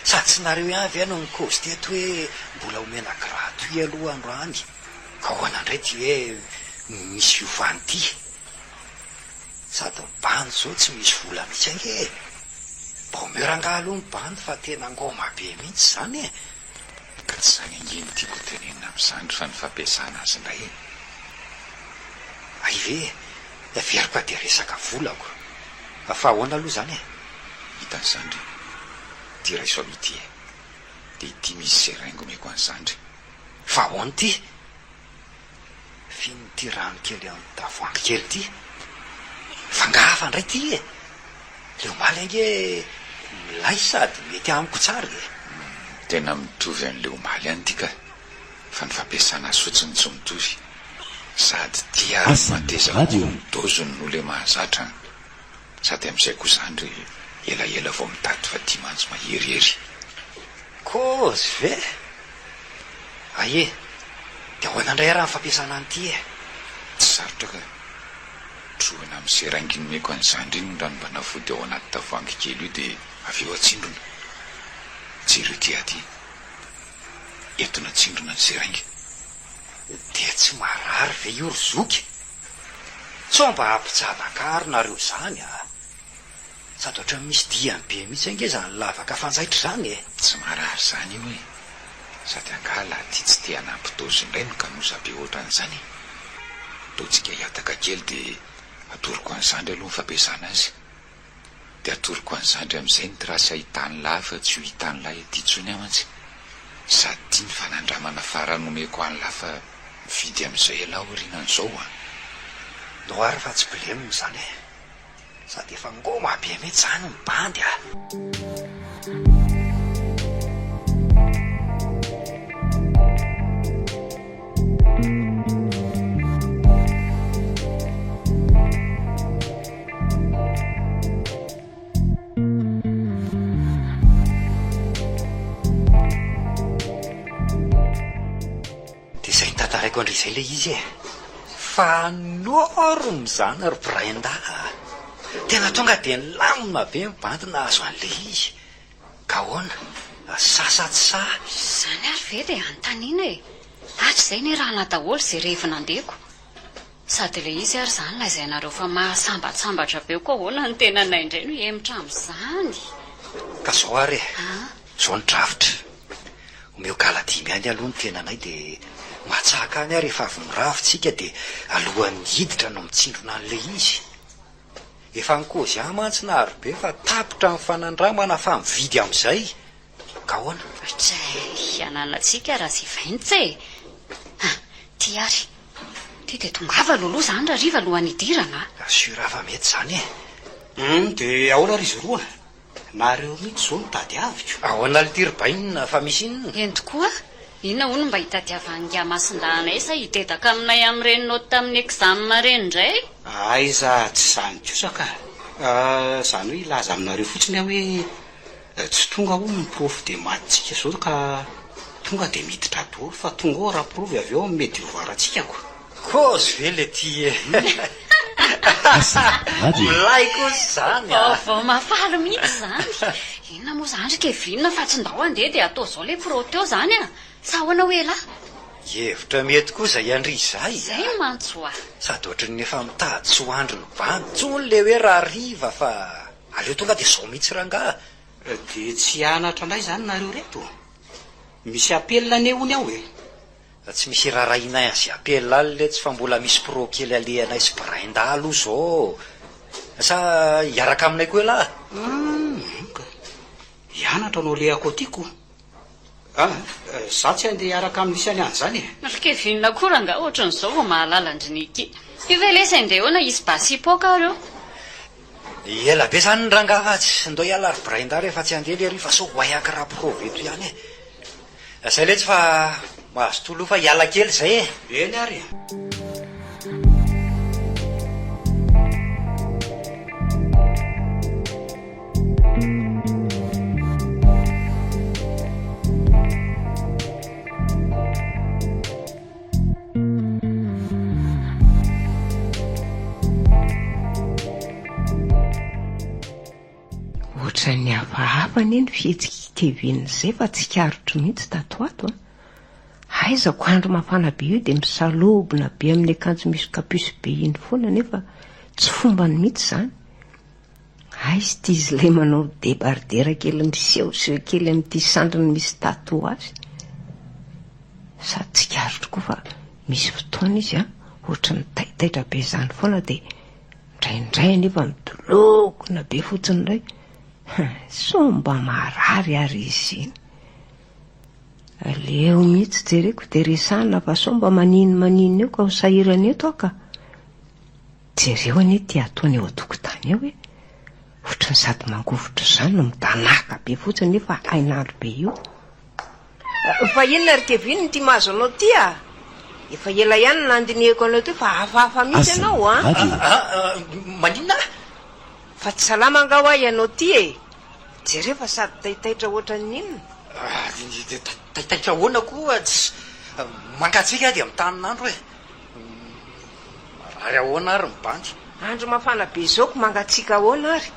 Speaker 3: Sady tsy nareo ihany ve no nikozy teto hoe mbola omena gratuit aloha androany? Ka ahoana indray ity hoe misy fiovana ity? Sady ny bandy izao tsy misy vola mihitsy ange e! Mba omeo rangahy aloha ny bandy fa tena ngôma be mihitsy izany e!
Speaker 6: Ka tsy izany ange no tiako ho tenenina amin'izany fa ny fampiasana azy indray e!
Speaker 3: Hay ve e! Heveriko fa dia resaka volako. Fa ahoana aloha izany e?
Speaker 6: Hitan'i zandry, ity raiso aloha ity e! Dia ity misy seringue omeko an'i zandry.
Speaker 3: Fa ahoana ity? F'inona ity rano kely amin'ny tavoahangy kely ity? Fa angaha hafa indray ity e? Ilay omaly ange milay sady mety amiko tsara e!
Speaker 6: Tena mitovy an'ilay omaly ihany ity ka! Fa ny fampiasana azy fotsiny tsy mitovy. Sady ity ary no mateza kokoa ny doziny noho ilay mahazatra an! Sady amin'izay koa zandry elaela vao mitady fa ty mantsy maherihery.
Speaker 3: Kôzy ve? Aie, dia ahoana indray ary ny fampiasana an'ity e?
Speaker 6: Tsy sarotra ka. Trohina amin'ny seraingy nomeko an'i zandry iny ny ranom-panafody ao anaty tavoahangy kely io dia avy eo atsindrona. Jereo ity aty. Entona atsindrona ny seraingy.
Speaker 3: Dia tsy marary ve io ry zoky? Sao mba hampijabaka ary nareo izany a! Sady ohatran'ny misy diany be mihitsy ange izany lavaka fanjaitra izany e!
Speaker 6: Tsy marary izany io e! Sady angaha lahy ity tsy te hanampy dose indray no kanosa be ohatran'izany e! Ataontsika hihataka kely dia atoroko an'i zandry aloha ny fampiasana azy. Dia atoroko an'i zandry amin'izay ny trace ahitan'lah fa tsy ho hitan'lah ety intsony aho mantsy. Sady ity ny fanandramana farany omeko an'lah fa mividy amin'izay elah aorianan'izao an!
Speaker 3: Ndao ary fa tsy blem izany e! Sady efa ngôma be mihitsy izany ny bandy a! Dia izay notantaraiko an-dry izay ilay izy e! Fa norme izany ry Brenda a! Tena tonga dia nilamina be ny bandy nahazo an'ilay izy. Ka ahoana? Sahy sa tsy sahy?
Speaker 1: Izany ary ve dia anontaniana e! Hatrizay nirahana daholo izay revy nandehako. Sady ilay izy ary izany lazainareo fa mahasambatsambatra be koa ahoana ny tenanay indray no hihemotra amin'izany?
Speaker 3: Ka izao ary e! Izao ny drafitra. Omeo gala dimy any aloha ny tenanay dia matsaka any ary rehefa avy mirava tsika dia alohan'ny hiditra no mitsindrona an'ilay izy. Efa nikozy ahy mantsy Naribe fa tapitra ny fanandramana fa mividy amin'izay. Ka ahoana?
Speaker 1: Izay ananantsika Razivaintsy e! Ah, ty ary. Ty dia tongava aloha izany rahariva alohan'ny hidirana a!
Speaker 3: Sûr fa mety izany e!
Speaker 4: Hum, dia ahoana ry izy roa? Nareo mihitsy izao no tadiaviko.
Speaker 3: Ahoana lty ry bainina fa misy inona?
Speaker 1: Eny tokoa, inona hono mba hitadiavan'ingahy Masindahy anay sa hidedaka aminay amin'ireny note tamin'ny exam ireny indray?
Speaker 4: Aiza tsy izany kosa ka! Izany hoe hilaza aminareo fotsiny aho hoe Tsy tonga hono ny prof de maths-tsika zao ka tonga de miditra daholo fa tonga ao raprofy avy eo hanome devoir antsika ko.
Speaker 3: Kôzy ve le ty e! Milay kosa izany a!
Speaker 1: Vaovao mahafaly mihitsy izany! Inona moa izany ry Kevin fa tsy ndao handeha dia atao izao le pro teo izany a! Sa ahoana hoy elah?
Speaker 3: Hevitra mety koa izay an-dry izay a!
Speaker 1: Izay mantsy oa!
Speaker 3: Sady ohatran'ny efa mitady tsy ho andry ny bandy intsony le hoe rahariva fa. Aleo tonga dia zao mihitsy rangaha.
Speaker 4: Dia tsy hianatra indray izany nareo reto? Misy appel anie hono ao e!
Speaker 3: Tsy misy iraharahianay an'izay appel any letsy fa mbola misy pro kely alehanay sy Brenda aloha zao. Sa hiaraka aminay koa elah?
Speaker 4: Humm ka. Hianatra no alehako aty ko. Ah, za tsy handeha hiaraka amin'ny isany any zany e!
Speaker 1: Ry Kevin koa rangaha ohatran'izao vao mahalala an-dry Nicky. Io ve lesy andeha eo na hisy basy hipoaka ary eo?
Speaker 3: Ela be zany ny rangaha fa tsy ndao hiala ry Brenda rehefa tsy handeha lery fa sao ho hay ankiraporova eto ihany e! Zay letsy fa mazotoa aloha fa hiala kely zay e!
Speaker 4: Eny ary e!
Speaker 5: Ohatran'ny hafahafa anie ny fihetsik'i Kevin izay fa tsikaritro mihitsy tato ho ato a. Aiza ko andro mafana be io dia misalobona be amin'ny akanjo misy capuce be iny foana nefa tsy fombany mihitsy izany. Aiza ity izy ilay manao debardera kely misehoseho kely amin'ity sandriny misy tatouage. Sady tsikaritro koa fa misy fotoana izy an, ohatran'ny taitaitra be izany foana dia indraindray anefa midolokona be fotsiny indray. Sao mba marary ary izy iny. Aleo mihitsy jereko dia resahana fa sao mba maninomaninona eo ka ho sahirana eto aho ka. Jereo anie ity ataony eo an-tokotany eo e! Ohatran'ny sady mangovitra izany no midanàka be fotsiny nefa hainandro be io. Fa inona ry Kevin ity mahazo anao ity a? Efa ela ihany no nandinihako anao teo fa hafahafa mihitsy ianao an!
Speaker 3: Maninona?
Speaker 5: Fa tsy salama angaha hoa ianao ty e? Jereo fa sady taitaitra ohatran'ny inona?
Speaker 3: Taitaitra ahoana koa tsy mangatsiaka dia mitanin'andro e! Marary ahoana ary ny bandy?
Speaker 5: Andro mafana be izao ko mangatsiaka ahoana ary?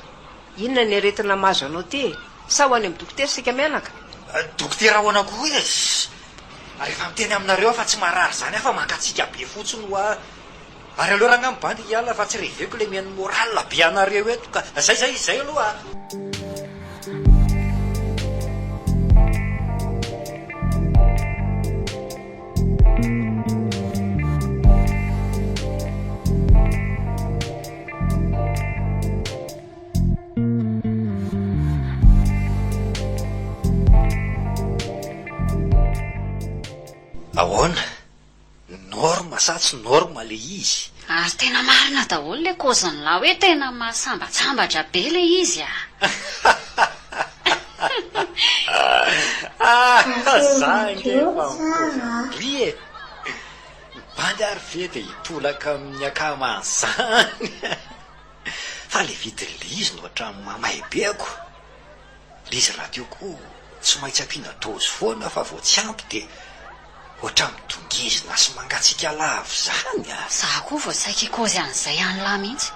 Speaker 5: Inona ny aretina mahazo anao ty e? Sa ho any amin'ny dokotera isika mianaka?
Speaker 3: Dokotera ahoana koa e? Ary efa miteny aminareo aho fa tsy marary izany aho fa mangatsiaka be fotsiny hoa. Ary aleo rangaha ny bandy hiala fa tsy reveko le mihaino morale be anareo eto ka. Zay zay zay aloha a. Ahoana? Norme sa tsy norme le izy?
Speaker 1: Ary tena marina daholo le kôzin'lah hoe tena mahasambatsambatra be le izy a!
Speaker 3: Za ange efa mikozy an-dry e! Ny bandy ary ve dia hitolaka amin'ny akama an'izany? Fa le vidin'le izy no hatramin'ny mamay be ako! Le izy rahateo koa tsy maintsy ampiana dose foana fa vao tsy ampy dia ohatran'ny midongizina sy mangatsiaka lava izany a!
Speaker 1: Za koa vao saika hikaozy an'izay an'lah mihitsy.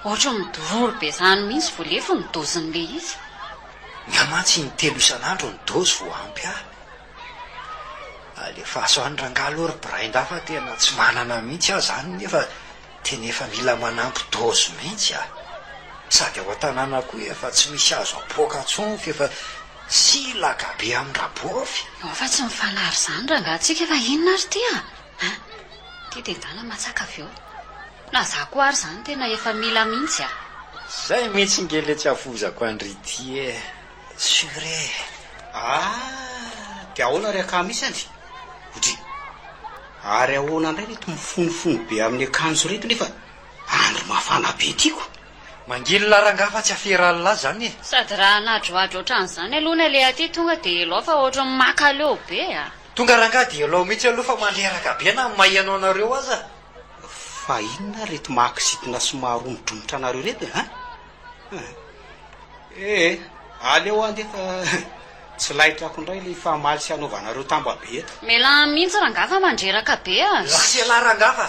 Speaker 1: Ohatran'ny midororo be izany mihitsy vao lefy ny dose-n'le izy.
Speaker 3: Ny ahy mantsy intelo isan'andro ny dose vao ampy ahy. Alefaso any rangahy aloha ry Brainda fa tena tsy manana mihitsy aho izany nefa Tena efa mila manampy dose mihitsy a! Sady ao an-tanàna koa efa tsy misy azo apoaka intsony f'efa silaka be amin-dRabôfy.
Speaker 1: Ao fa tsy mifanary izany rangaha tsika fa inona ary ity a! Hein! Ity dia ndana matsaka avy eo. Na za koa ary izany tena efa mila mihitsy a!
Speaker 3: Zay mihitsy nge le tsy afozako an-dry ity e! Sûr e!
Speaker 4: Ah! Dia ahoana ry akama isany? Odry! Ary ahoana indray reto mifonofono be amin'ny akanjo reto nefa andro mafana be tiako.
Speaker 3: Mangilona rangaha fa tsy aferan'lah zany e.
Speaker 1: Sady raha hanadrohadro ohatran'izany aloha ny aleha aty tonga dia elao fa ohatran'ny makaleo be a.
Speaker 3: Tonga rangaha dia elao mihitsy aloha fa mandreraka be na maheno anareo aza.
Speaker 4: Fa inona ary reto mahakizitina sy maharomodromotra anareo reto e? Hein? Ee, aleo andeha fa tsy laitrako indray ilay hifamaly sy hanaovanareo tambabe eto.
Speaker 1: Mialà mihitsy rangaha fa mandreraka be a!
Speaker 3: Lasa ialahy rangaha fa.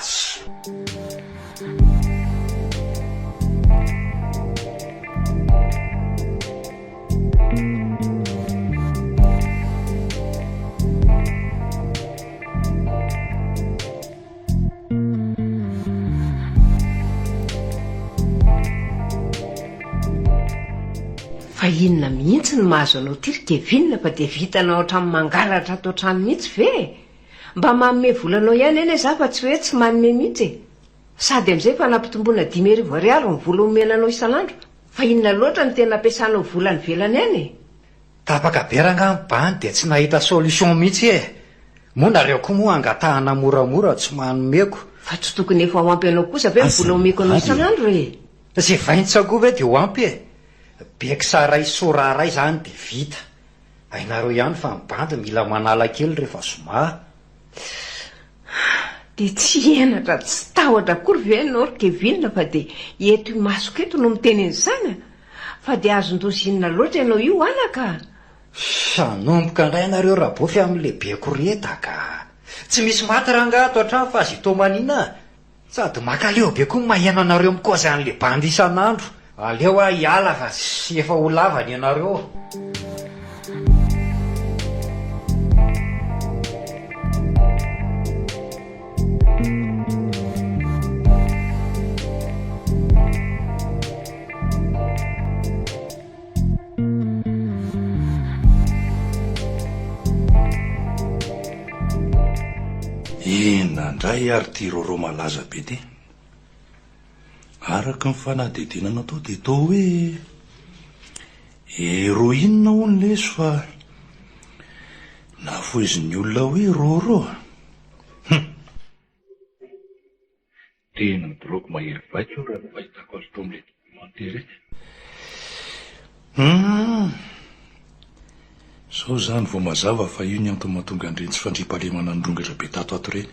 Speaker 5: Fa inona mihitsy no mahazo anao ity ry Kevin fa dia vitanao hatramin'ny mangalatra ato an-trano mihitsy ve e? Mba manome vola anao ihany anie za fa tsy hoe tsy manome mihitsy e! Sady amin'izay efa nampitomboina 5000 ariary ny vola omena anao isan'andro, fa inona loatra no tena ampiasanao vola any ivelany any e?
Speaker 3: Tapaka be rangaha ny bandy dia tsy nahita solution mihitsy e! Moa nareo koa moa angatahana moramora tsy manomeko.
Speaker 5: Fa tsy tokony efa ho ampy anao kosa ve ny vola omeko anao isan'andro e?
Speaker 3: Ze vaintsa koa ve dia ho ampy e? Beksa ray sora ray zany dia vita. Hainareo ihany fa ny bandy mila manala kely rehefa zoma.
Speaker 5: Dia tsy henatra tsy tahotra akory ve ianao ry Kevin fa dia eto imasoko eto no miteny an'izany a? Fa dia azon-doza inona loatra ianao io anaka a?
Speaker 3: Hanomboka indray nareo Rabofy amin'ilay be koretaka a! Tsy misy maty rangaha ato an-trano fa aza itomanina a! Sady makaleo be koa ny maheno anareo mikaozy an'ilay bandy isan'andro. Aleo aho hiala fa tsy efa ho lava ny anareo.
Speaker 2: Inona indray ary ity rôrô malaza be ity? Araka ny fanadihadiana natao dia toa hoe héroïne hono ilay izy fa nafoizin'ny olona hoe rôrô. Hum! Tena drogue mahery vaika io raha ny fahitako azy tao amin'ilay documentaire iny. Hum! Izao izany vao mazava fa io ny antony mahatonga an'ireny tsy fandriampahalemana nirongatra be tato ato ireny.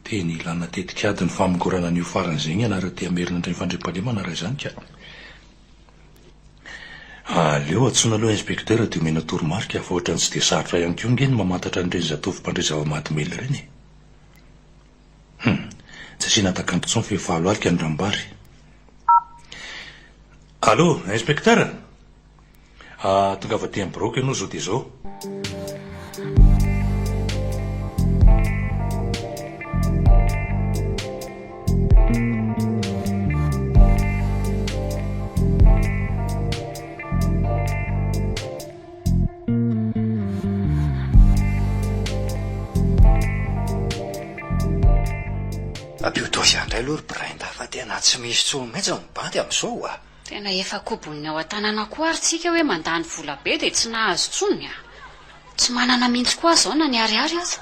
Speaker 2: Tena ilana tetikady ny famongorana an'io farany izay ianareo te hamerina indray ny fandriampahalemana raha izany ka. Aleo antsoina aloha inspecteur dia omena toromarika fa ohatran'ny tsy dia sarotra ihany koa ange ny mamantatra an'ireny zatovo mpandray zava-mahadomelina ireny e. Hum, tsy asiana takanto intsony fa efa alohalika ny rambary. Allô, inspecteur? Ah, tongava aty amin'ny biraoko ianao izao dia izao.
Speaker 3: Ampio dose indray aloha ry Brenda fa tena tsy misy intsony mihitsy ny bandy amin'izao a!
Speaker 1: Tena efa kobon'ny ao an-tanàna koa ary tsika hoe mandany vola be dia tsy nahazo intsony a! Tsy manana mihitsy koa aho izao na ny ariary aza.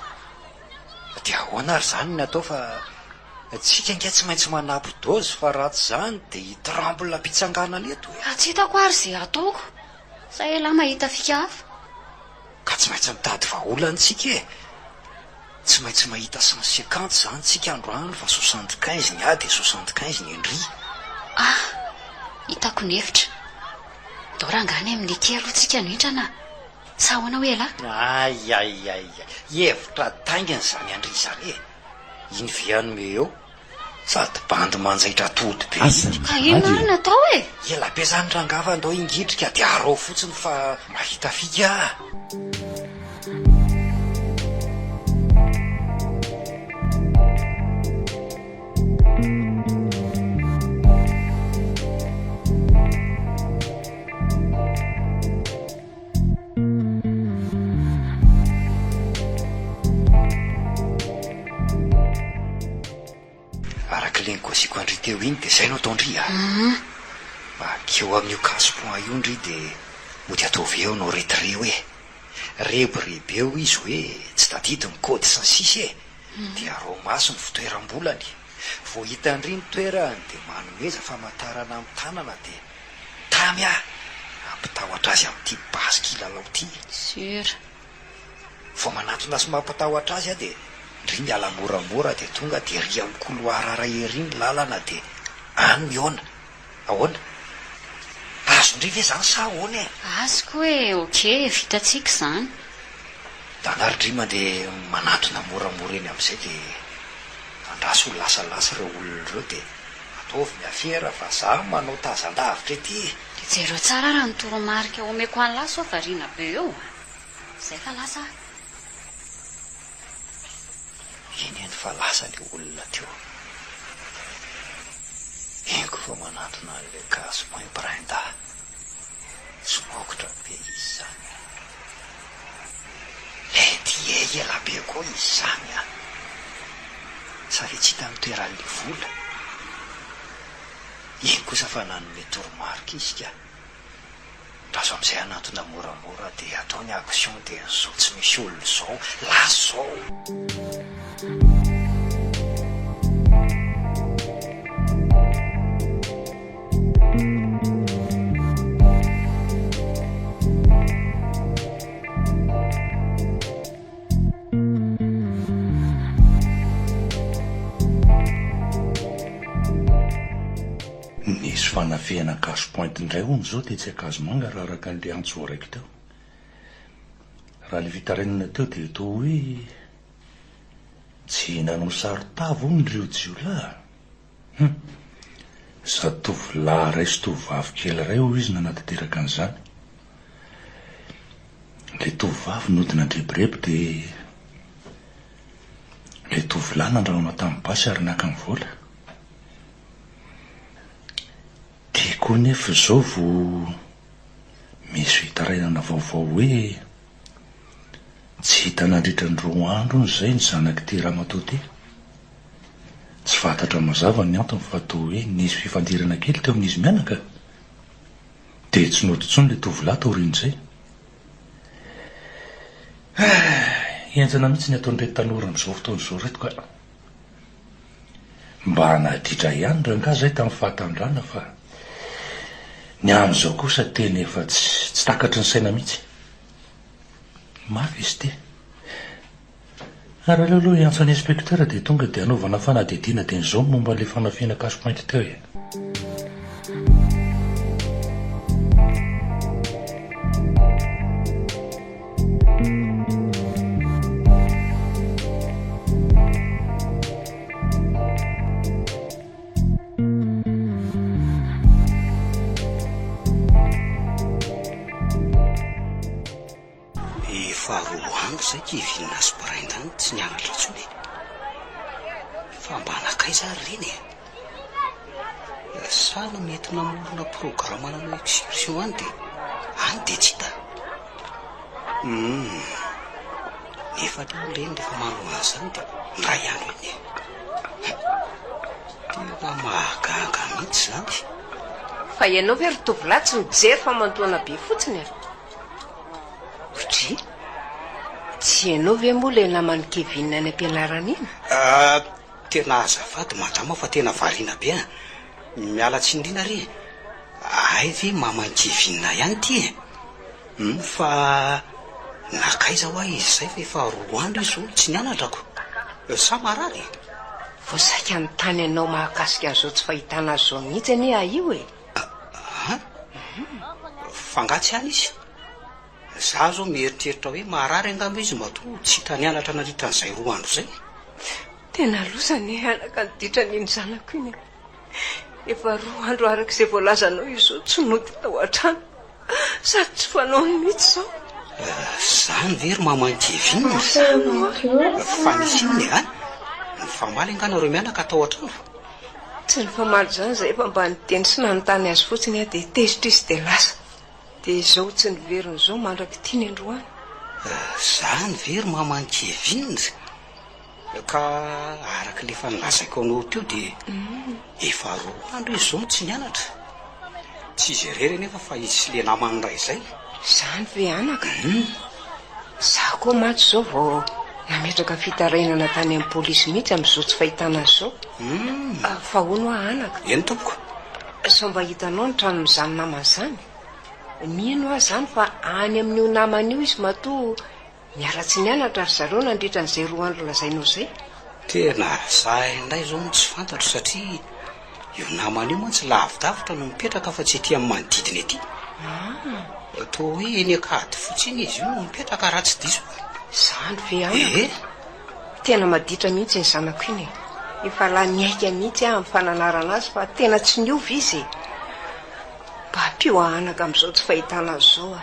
Speaker 3: Dia ahoana ary izany ny atao fa tsika ange tsy maintsy manampy dose fa raha tsy izany dia hi-tremble am-pitsanganana eto e!
Speaker 1: Ka tsy hitako ary izay hataoko. Sa elah mahita fika hafa?
Speaker 3: Ka tsy maintsy mitady vahaolana tsika e! Tsy maintsy mahita 150 izany tsika androany fa 75 ny ahy dia 75 ny an-dry.
Speaker 1: Ah! Hitako ny hevitra. Ndao rangahy any amin'ny Niki aloha tsika no hindrana a! Sa ahoana hoy elah?
Speaker 3: Ay ay ay ay! Hevitra daingina izany an-dry izany e! Iny ve hanome eo? Sady bandy manjaitra atody be iny.
Speaker 1: Ka inona ary no atao e?
Speaker 3: Ela be zany rangaha fa ndao hingidrika dia araho fotsiny fa mahita fika ah. Araka ilay nikoasiako an-dry teo iny dia izay no ataon-dry a! Bakeo amin'io casse point io ndry dia mody ataovy eo no retrait hoe rebirebeo izy hoe tsy tadidy ny code sy ny sisa e! Dia araho maso ny fitoeram-bolany. Vao hitan-dry ny toerany dia manomeza famantarana amin'ny tanana dia tamy ah! Hampitahotra azy amin'ity basy kilalao ity.
Speaker 1: Sur.
Speaker 3: Vao manatona sy mampatahotra azy aho dia ndry miala moramora dia tonga dia ery amin'ny couloir iray ery ny lalana dia any mihaona. Ahoana? Azon-dry ve izany sa ahoana e?
Speaker 1: Azoko e, ok, vitantsika izany.
Speaker 3: Ndana ry ndry mandeha manatona moramora eny amin'izay dia andraso ho lasalasa ireo olona ireo dia ataovy ny afera fa za manao tazan-davitra ety e!
Speaker 1: Dia jereo tsara raha ny toromarika omeko an'lah sao variana be eo a! Zay fa lasa ah.
Speaker 3: Eny eny fa lasa le olona teo. Henoko fa manantona an'ilay casse point Brenda. Somokotra be izy izany an. Lenty e ela be koa izy izany an. Sa ve tsy hita ny toeran'ilay vola? Iny kosa fa nanome toromarika izy ka. Andraso amizay hanantona moramora dia atao ny action dia zao tsy misy olona zao lasa zao.
Speaker 2: Nisy fanafihana cash point indray hono izao tetsy Ankazomanga raha araka an'ilay antso voaraiko teo. Raha ilay fitarainana teo dia toa hoe tsy nanao saron-tava hono ireo jiolahy. Hum. Zatovolahy iray sy tovovavy kely iray hoy izy nanatanteraka an'izany. Ilay tovovavy nody nandrebireby dia ilay tovolahy nandrahona tamin'ny basy ary naka ny vola. Dia koa nefa izao vao misy fitarainana vaovao hoe tsy hita nandritra ny roa andro hono izay ny zanak'ity ramatoa ity. Tsy fantatra mazava ny antony fa toa hoe nisy fifandirana kely teo amin'izy mianaka. Dia tsy nody intsony ilay tovolahy taorian'izay. Henjana mihitsy ny ataon'ireto tanora amin'izao fotoana izao ireto ka. Mba naditra ihany rangahy zay tamin'ny fahatandrana fa ny amin'izao kosa tena efa tsy tsy takatry ny saina mihitsy. Mafy izy ity. Ary aleo aloha hiantso an'i inspecteur dia tonga dia hanaovana fanadihadiana dieny izao ny momba an'ilay fanafihana cash point teo e.
Speaker 4: Efa roa andro izay Kevin sy Brendan tsy nianatra intsony e. Fa mba nankaiza ary ireny e? Sa no mety namorona programa nanao excursion any dia any dia tsy hita? Humm. Nefa aloha ireny rehefa manao an'izany dia indray andro iny e. Tena mahagaga mihitsy izany.
Speaker 5: Fa ianao ve ry tovolahy tsy mijery famantohana be fotsiny e? Dry, tsy ianao ve moa ilay naman'i Kevin any am-pianarana iny?
Speaker 4: Ah, tena azafady madama fa tena variana be an! Miala tsiny indrindra re e! Hay ve maman'i Kevin ihany ity e? Hum, fa nankaiza hoa izy izay fa efa roa andro izy izao no tsy nianatra ko! Sa marary e?
Speaker 5: Vao saika hanontany anao mahakasika an'izao tsy fahitana azy izao mihitsy anie aho io e!
Speaker 4: An? Fa angaha tsy any izy? Za zao mieritreritra hoe marary angamba izy matoa tsy hita nianatra nandritra an'izay roa andro izay.
Speaker 5: Tena loza anie anaka ny ditran'iny zanako iny e! Efa roa andro araka izay voalazanao izy izao tsy nody tao an-trano. Sady tsy fanaony mihitsy izao.
Speaker 4: Zany ve ry maman'i Kevin?
Speaker 5: Zany hoa.
Speaker 4: Fa nisy inona e? An? Nifamaly angaha nareo mianaka tao an-trano?
Speaker 5: Tsy nifamaly izany izahay fa mba niteny sy nanontany azy fotsiny aho dia tezitra izy dia lasa. Dia izao tsy niverina izao mandrak'ity ny androany.
Speaker 4: Izany ve ry maman'i Kevin? Ka araka ilay efa nolazaiko anao teo dia efa roa andro izy izao no tsy nianatra. Tsy izy irery anefa fa izy sy ilay namany iray izay.
Speaker 5: Izany ve anaka? Izaho koa mantsy izao vao nametraka fitarainana tany amin'ny polisy mihitsy amin'izao tsy fahitana azy izao. Fa hono hoa anaka?
Speaker 4: Eny tompoko.
Speaker 5: Sao mba hitanao ny tranon'izany namany izany? Mino aho izany fa any amin'io namany io izy matoa Niara-tsy nianatra ry zareo nandritra an'izay roa andro lazainao izay.
Speaker 4: Tena za indray izao no tsy fantatro satria io namana io mantsy lavidavitra no mipetraka fa tsy ety amin'ny manodidina ety. Toa hoe eny Ankadifotsy eny izy io no mipetraka raha tsy diso aho.
Speaker 5: Izany ve anaka?
Speaker 4: Ee.
Speaker 5: Tena maditra mihitsy iny zanako iny e. Efa lany aika mihitsy aho amin'ny fananarana azy fa tena tsy niova izy e. Mba ampio aho anaka amin'izao tsy fahitana azy izao a.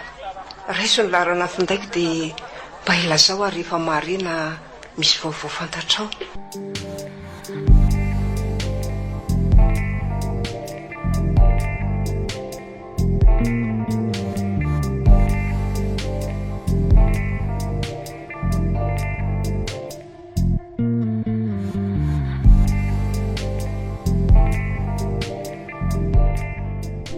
Speaker 5: Raiso ny laharana findaiko dia mba ilazao aho rehefa mahare na misy vaovao fantatrao.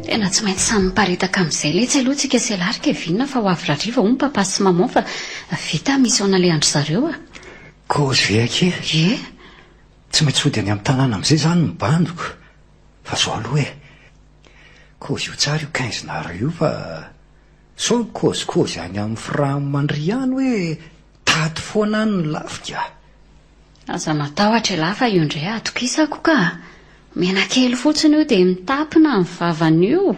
Speaker 1: Tena tsy maintsy samy miparitaka amin'izay letsy aloha tsika sy ialahy ry Kevin fa ho avy rariva hono papa sy maman fa vita mission nalehan-dry zareo a!
Speaker 3: Kozy ve akia?
Speaker 1: Ie.
Speaker 3: Tsy maintsy hody any amin'ny tanàna amin'izay izany ny bandiko fa zao aloha e! Kozy io tsara io quinze nareo io fa sao mikôzikôzy any amin'ny fram ndry ihany hoe Tato foana any ny lafika a!
Speaker 1: Aza matahotra elah fa io indray atokisako ka! Omena kely fotsiny io dia mitapina ny vavan'io!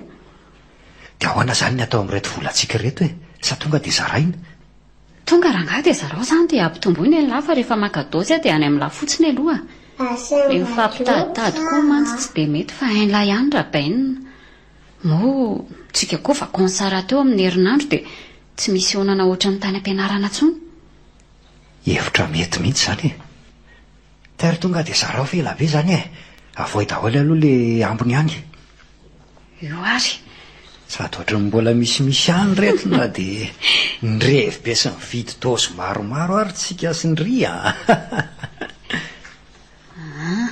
Speaker 3: Dia ahoana izany ny atao amin'ireto volantsika ireto e? Sa tonga dia zaraina?
Speaker 1: Tonga rangahy dia zarao izany dia ampitomboina elah fa rehefa maka dôzy aho dia any amin'lah fotsiny aloha. Ilay mifampitaditady koa mantsy tsy dia mety fa hain'lah ihany Rabaine. Moa tsika koa vacances rahateo amin'ny herinandro dia tsy misy onana ohatran'ny tany am-pianarana intsony.
Speaker 3: Hevitra mety mihitsy izany e! Terre tonga dia zarao fa ela be izany e! Avoay daholo aloha le ambiny any.
Speaker 1: Io ary.
Speaker 3: Sady ohatran'ny mbola misimisy ihany ireto na dia nirevy be sy nividy dose maromaro ary tsika sy ndry a!
Speaker 1: Aa!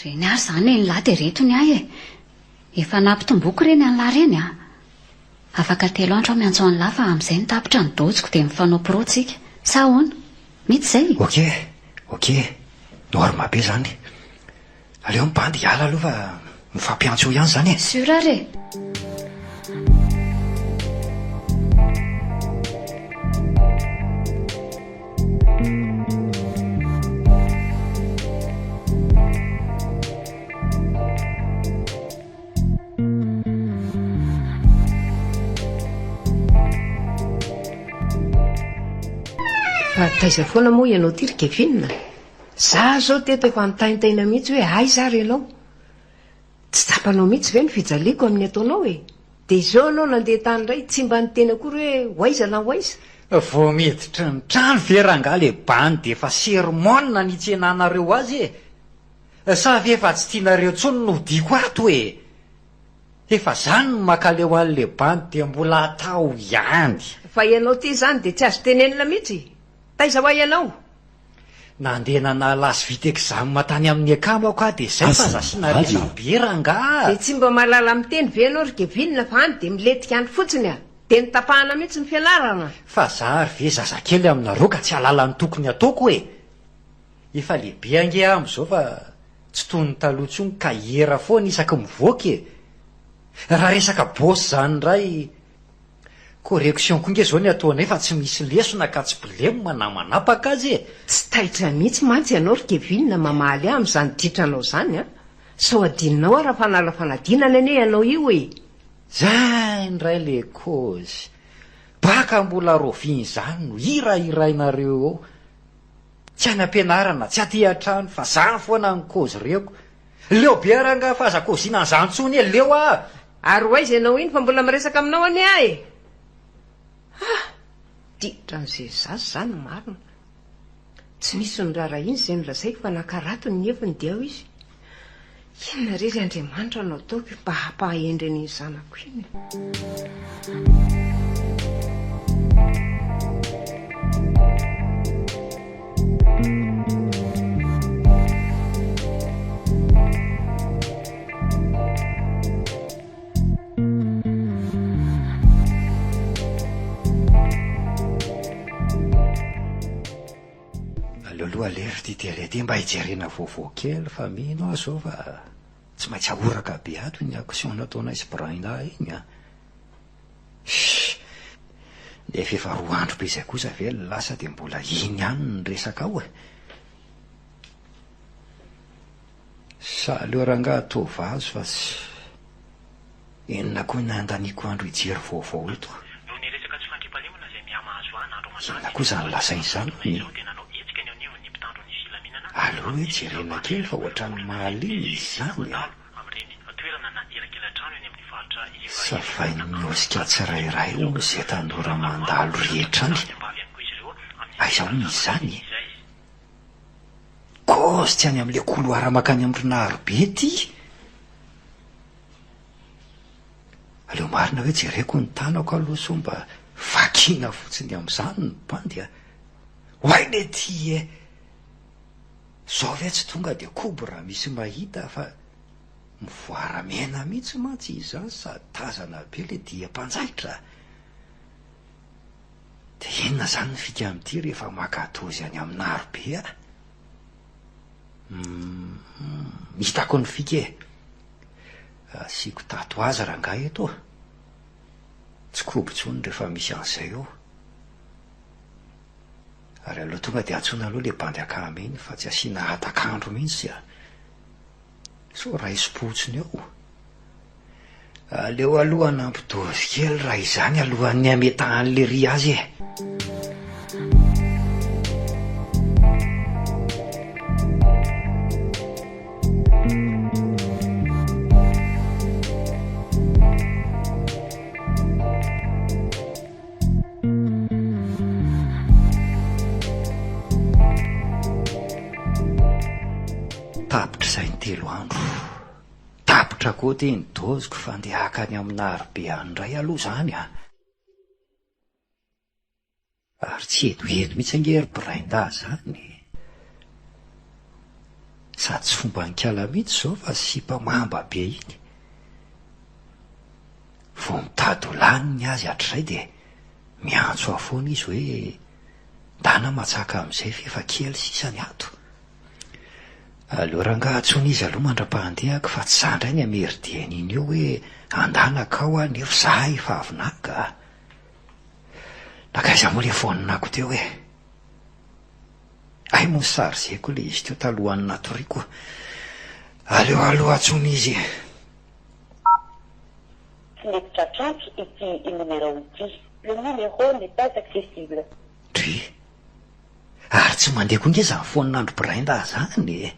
Speaker 1: Reny ary izany nen'lah dia reto ny ahy e! Efa nampitomboiko ireny an'lah ireny a! Afaka telo andro aho miantso an'lah fa amin'izay no tapitra ny doziko dia mifanao pro tsika. Sa ahoana? Mety izay?
Speaker 3: Ok! Ok! Norme be izany. Aleo ny bandy hiala aloha fa mifampiantso eo ihany izany e!
Speaker 1: Sur ary e!
Speaker 5: Taiza foana moa ianao ity ry Kevin a? Za zao teto efa nitaintaina mihitsy hoe aiza ary ianao? Tsy tsapanao mihitsy ve ny fijaliako amin'ny ataonao e? Dia izao ianao nandeha tany indray, tsy mba niteny akory hoe ho aiza na ho aiza?
Speaker 3: Vao miditra ny trano ve rangahy le bandy dia efa sermon no nitsenanareo azy e? Sa ve efa tsy tianareo intsony ny hodiako ato e? Efa zany no makaleo anle bandy dia mbola atao ihany.
Speaker 5: Fa ianao ity izany dia tsy azo tenenina mihitsy? Taiza hoa ianao?
Speaker 3: Nandeha nanala azy vita exam tany amin'ny akamako aho dia zay fa aza asiana resa be rangaha.
Speaker 5: Dia tsy mba mahalala miteny ve ianao ry Kevin fa any dia milentika any fotsiny a! Dia notapahana mihitsy ny fianarana?
Speaker 3: Fa za ary ve zazakely aminareo ka tsy hahalala ny tokony hataoko e! Efa lehibe ange aho amin'izao fa tsy toy ny taloha intsony ka hiera foana isaky mivoaka e! Raha resaka boss izany indray, correction koa nge izao ny ataonay fa tsy misy lesona ka tsy blem na manapaka aza e!
Speaker 5: Tsy taitra mihitsy mantsy ianao ry Kevin mamaly ahy amin'izany ditranao izany an! Sao adinonao ary fanala fanadinana anie ianao io e!
Speaker 3: Zay indray le kôzy! Baka mbola rovina izany no hirahirainareo eo! Tsy any am-pianarana, tsy aty an-trano fa zany foana ny kôzy reko. Leo be rangaha fa aza kôzina an'izany intsony e, leo aho!
Speaker 5: Ary ho aiza ianao iny fa mbola miresaka aminao anie aho e! Ah! Ditra an'izay zaza izany marina. Tsy nisy niraharahiana izay nolazaiko fa nankaratony ny heviny dia ao izy. Inona re ry Andriamanitra no ataoko mba hampahendry an'iny zanako iny e?
Speaker 3: Aleo aloha alefa ity télé ity mba hijerena vaovao kely fa mino aho zao fa tsy maintsy ahoraka be ato iny action nataonay sy Brenda iny an. Shh! Nefa efa roa andro be izay kosa ve ny lasa dia mbola iny ihany ny resaka ao e. Sa aleo rangaha toa vazo fa tsy Inona koa ny handaniako andro hijery vaovao eto? Inona koa izany lazainy izany hono e? Aleo hoe jerena kely fa ohatran'ny mahaliana izy izany a! Savain'ny osika tsirairay hono izay tanora mandalo rehetra any. Aiza hono izy izany e? Kôzy tsy any amin'ilay couloir mankany amin'ny rinaro be ity? Aleo marina hoe jereko ny tanako aloha sao mba vakiana fotsiny amin'izany ny bandy a! Oay le ty e! Zao ve tsy tonga dia kobo raha misy mahita fa mivoara mena mihitsy mantsy izy izany sady tazana be le diam-panjaitra. Dia inona izany ny fika amin'ity rehefa maka dozy any amin'aro be a? Humm, hitako ny fika e! Asiako tatouage rangahy eto a! Tsy kobo intsony rehefa misy an'izay eo. Ary aleo tonga dia antsoina aloha le bandy akama iny fa tsy asiana hatak'andro mihitsy a! Sao raisim-potsiny eo. Aleo aloha hanampy dose kely raha izany alohan'ny hametahan'i lery azy e! Tapitra izay ny telo andro. Tapitra koa ity ny doziko fa ndeha haka any amin'Arobe any indray aloha izany a! Ary tsy etoeto mihitsy ange ry Brenda zany e! Sady tsy fomban'ikala mihitsy izao fa sipa mamba be iny. Vao mitady ho lany ny azy hatrizay dia miantso ahy foana izy hoe ndana matsaka amin'izay f'efa kely sisa ny ato. Aleo rangaha antsoina izy aloha mandra-pahandehako fa tsy za indray ny hamerdier an'iny eo hoe andana akao aho nefa za efa avy naka a! Nankaiza moa le phone-ko teo e? Hay moa chargeko le izy teo talohan'ny natoriako. Aleo aloha antsoina izy e!
Speaker 7: Tsy mety tratr'antso ity nomerao ity. Le numéro n'est pas accessible.
Speaker 3: Dry. Ary tsy mandeha koa nge zany phone-ndry Brenda zany e!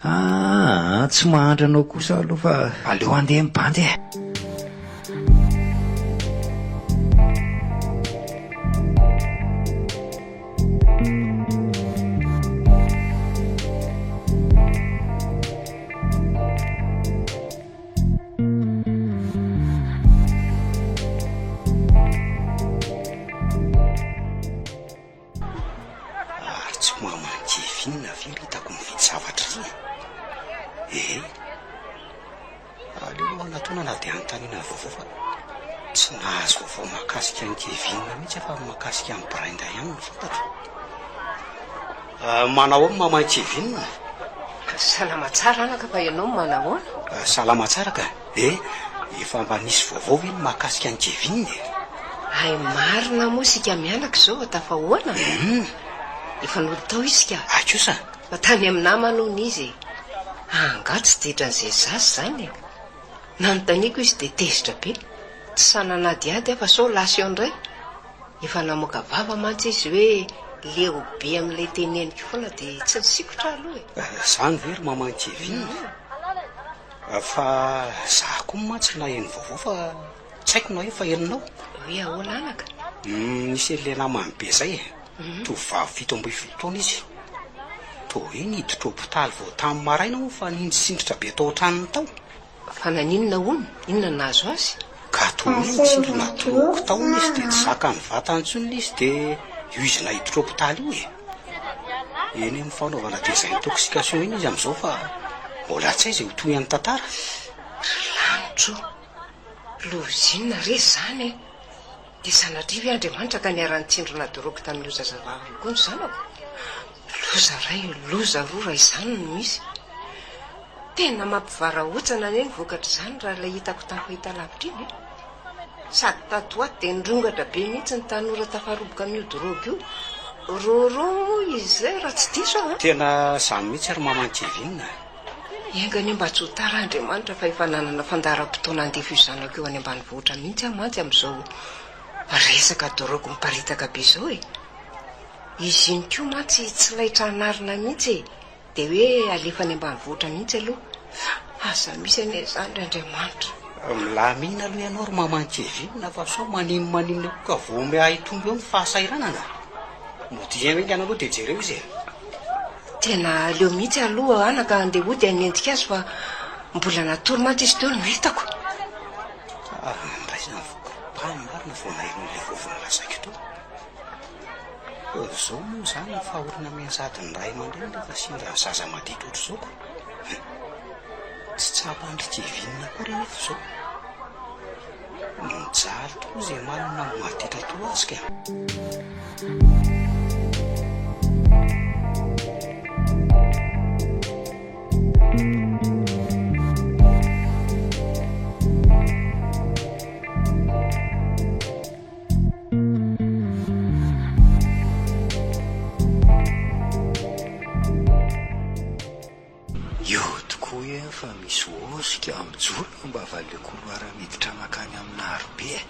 Speaker 3: Aa tsy mahandry anao kosa aloha fa aleo handeha mibandy e!
Speaker 4: Ary tsy maman'i Kevin ve ry hitako mividy zavatra ry e? Ee. Aleo aloha hanatona na dia hanontaniana ny vaovao fa tsy nahazo vaovao mahakasika an'i Kevin mihitsy aho fa ny mahakasika an'i Brenda ihany no fantatro. Manao ahoana maman'i Kevin?
Speaker 5: Salama tsara anaka fa ianao no manahoana?
Speaker 4: Salama tsara ka. Eh, efa mba nisy vaovao ve ny mahakasika an'i Kevin e?
Speaker 5: Hay marina moa isika mianaka izao fa tafahoana?
Speaker 4: Hum.
Speaker 5: Efa nody tao isika.
Speaker 4: Hay kosa.
Speaker 5: Fa tany amin'ny namany hono izy e. Angaha tsy ditran'izay zaza izany e? Nanontaniako izy dia tezitra be. Tsy sahy nanadihady aho fa sao lasa eo indray. Efa namoaka vava mantsy izy hoe leo be amin'ilay teneniko foana dia tsy nisikotra aho aloha e.
Speaker 4: Izany ve ry maman'i Kevin? Fa za koa mantsy naheno vaovao fa tsy haiko na hoe efa henonao.
Speaker 5: Hoe ahoana anaka?
Speaker 4: Nisy an'ilay namany be izay e, tovovavy 17 taona izy. Toa hoe niditra hopitaly vao tamin'ny maraina hono fa nindritsindritra be tao an-tranony tao.
Speaker 5: Fa naninona hono? Inona no nahazo azy?
Speaker 4: Ka toa hoe nitsindrona drogue tao hono izy dia tsy zakan'ny vatany intsony ilay izy dia io izy naiditra hopitaly io e. Eny amin'ny fanaovana désintoxication eny izy amin'izao fa mbola tsy hay izay ho tohin'ny tantara.
Speaker 5: Ry lanitro o! Loza inona re izany e! Dia sanatria ve Andriamanitra ka niara-nitsindrona drogue tamin'io zazavavy io koa ny zanako? Loza iray, loza roa raha izany no misy. Tena mampivarahontsana anie ny vokatr'izany raha ilay hitako tamin'ny fahitalavitra iny e! Sady tato ho ato dia nirongatra be mihitsy ny tanora tafaroboka amin'io drogue io. Rôrô moa izy izay raha tsy diso aho a!
Speaker 4: Tena izany mihitsy ry maman'i Kevin a!
Speaker 5: Enga anie mba tsy ho tara Andriamanitra fa efa nanana fandaharam-potoana handefa io zanako io any ambanivohitra mihitsy aho mantsy amin'izao resaka drogue miparitaka be izao e! Izy iny koa mantsy tsy laitra anarina mihitsy e! Dia hoe alefa any ambanivohitra mihitsy aloha. Aza misy anie izany ry Andriamanitra.
Speaker 4: Milamina aloha ianao ry maman'i Kevin fa sao maninonmaninona koa ka vao miha-hitombo eo ny fahasahiranana. Modia haingana aloha dia jereo izy e.
Speaker 5: Tena aleo mihitsy aloha anaka andeha hody hanenjika azy fa mbola natory mantsy izy teo no hitako.
Speaker 4: Andraisana ny voka-pany marina vao naheno an'ilay vaovao nolazaiko teo. Zao moa izany ny fahoriana mianjady ny ray aman-dreny rehefa sendra ny zaza maditra ohatr'izao ko. Tsy tsapan-dry Kevin akory anefa izao. Mijaly tokoa izay manana ny maditra toa azy ka.
Speaker 3: Io tokoa eny fa misy osika mijoro eo ambavan'ilay couloir miditra mankany amin'ny arabe e.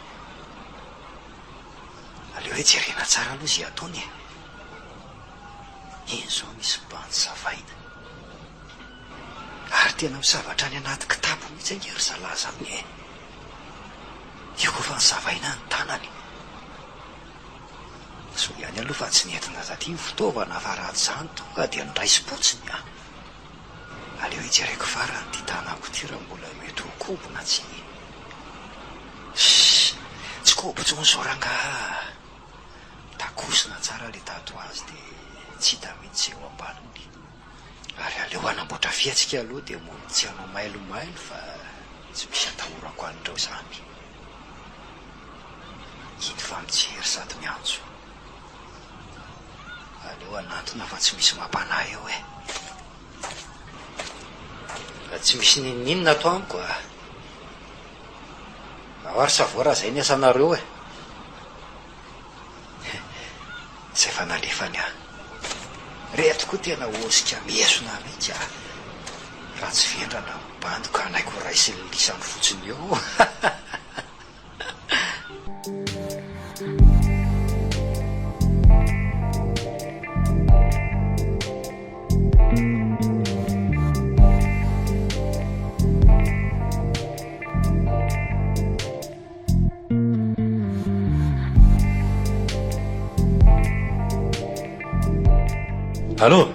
Speaker 3: Aleo hoe jerena tsara aloha izay ataony e. Iny izao misy bandy savaina. Ary tena misava hatrany anaty kitapo mihitsy ange ry zalahy izany e. Io koa fa nosavaina ny tanany. Soa ihany aloha fa tsy nentina taty ny fitaovana fa raha tsy izany tonga dia noraisim-potsiny an! Aleo hijereko farany ity tanako ity raha mbola mety ho kobo na tsia. Shh! Tsy kobo intsony izao rangaha a! Takosina tsara ilay tatouage dia tsy hita mihitsy izay eo ambaniny. Ary aleo hanamboatra fihetsika aloha dia mody tsy hanao mailomailo fa tsy misy atahorako an'ireo izany. Iny fa mijery sady miantso. Aleo hanantona fa tsy misy mampanahy eo e. Tsy misy n'inon'inona ato amiko a. Ao ary savoa raha izay ny asanareo e. Izay efa nalefany ahy. Reto koa tena osika miesona mihitsy ah. Raha tsy vendrana ny bandy ka hanaiky ho raisin'ny lisany fotsiny eo.
Speaker 2: Allô?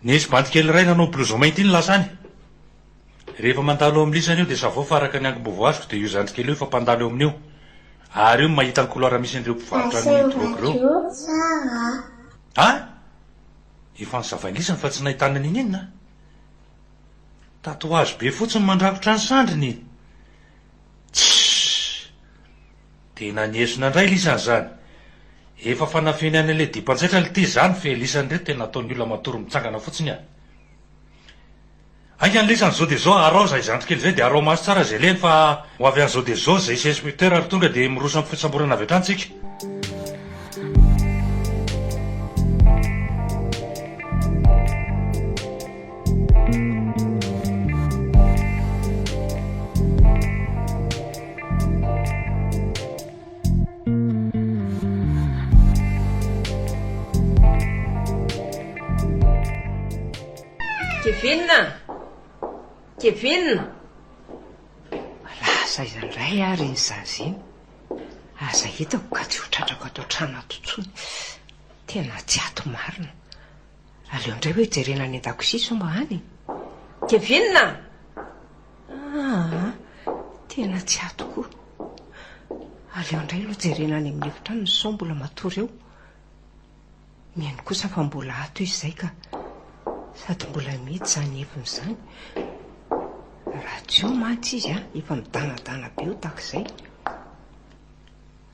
Speaker 2: Nisy bandy kely iray nanao blouson mainty iny lasa any. Rehefa mandalo eo amin'ny lisany io dia savao fa araka ny angom-baovao azoko dia io zandry kely io efa mpandalo eo amin'io. Ary io no mahita ny couloir misy an'ireo mpivarotra ny drogue ireo. An? Efa nisavain'ny lisany fa tsy nahitana n'inon'inona. Tatouage be fotsiny mandrakotra ny sandriny. Tssy! Tena niesona indray lisany izany. Efa fanafihany any ilay dipan-tsaitra lty izany fe lisany ireto tena ataon'ny olona matory mitsangana fotsiny ah. Haingana lisany zao dia zao araho izay zandry kely izay dia araho maso tsara izay alehany fa ho avy any zao dia zao izay sy inspecteur ary tonga dia miroso amin'ny fisamborana avy hatrany tsika.
Speaker 5: Kevin a! Kevin! Lasa aiza indray ary iny zaza iny? Aza hitako ka tsy ho tratrako ato an-trano ato intsony. Tena tsy ato marina. Aleo indray hoe jerena any an-dakozia sao mba any e. Kevin a! Aa, tena tsy ato koa. Aleo indray aloha jerena any amin'ny efitrano sao mbola matory ao. Mino kosa fa mbola ato izy izay ka. Sady mbola mety izany heviny izany. Raha tsy eo mantsy izy an, efa midanadana be eo tahaka izay.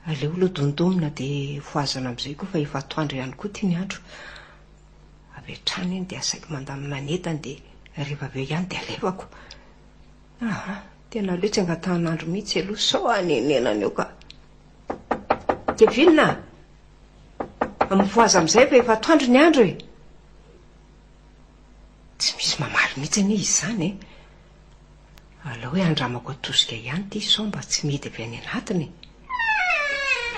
Speaker 5: Aleo aloha dondomina dia voazana amin'izay koa fa efa atoandro ihany koa ity ny andro. Avy hatrany iny dia asaiko mandamina ny entany dia rehefa avy eo ihany dia alefako. Aha, tena aleo tsy angatahan'andro mihitsy aloha sao hanenenana eo ka. Kevin a! Mifohaza amin'izay fa efa atoandro ny andro e! Tsy misy mamaly mihitsy anie izy izany e! Aleo hoe andramako atosika ihany ity sao mba tsy mihidy avy any anatiny e!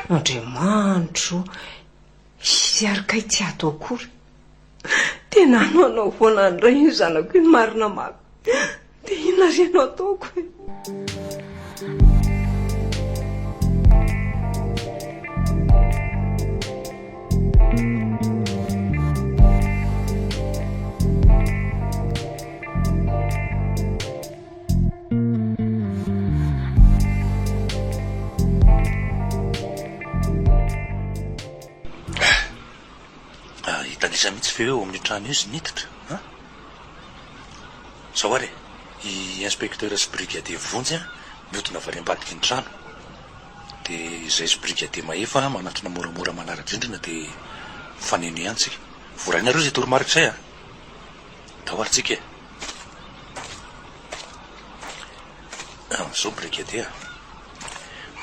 Speaker 5: Andriamanitro o! Izy ary kay tsy ato akory. Tena hanoanao foana indray io zanako io marina mafy. Dia inona re no ataoko e?
Speaker 2: Ah, hitanisa mihitsy ve hoe ao amin'io trano io izy niditra an? Zao ary e, i inspecteur sy brigadier Vonjy an, mihodina avy any ambadiky ny trano. Dia izay sy brigadier Mahefa manatona moramora manara-drindrina dia mifaneno ihany tsika. Voarainareo izay toromarika izay an? Ndao ary tsika e. Amin'izao brigadier a,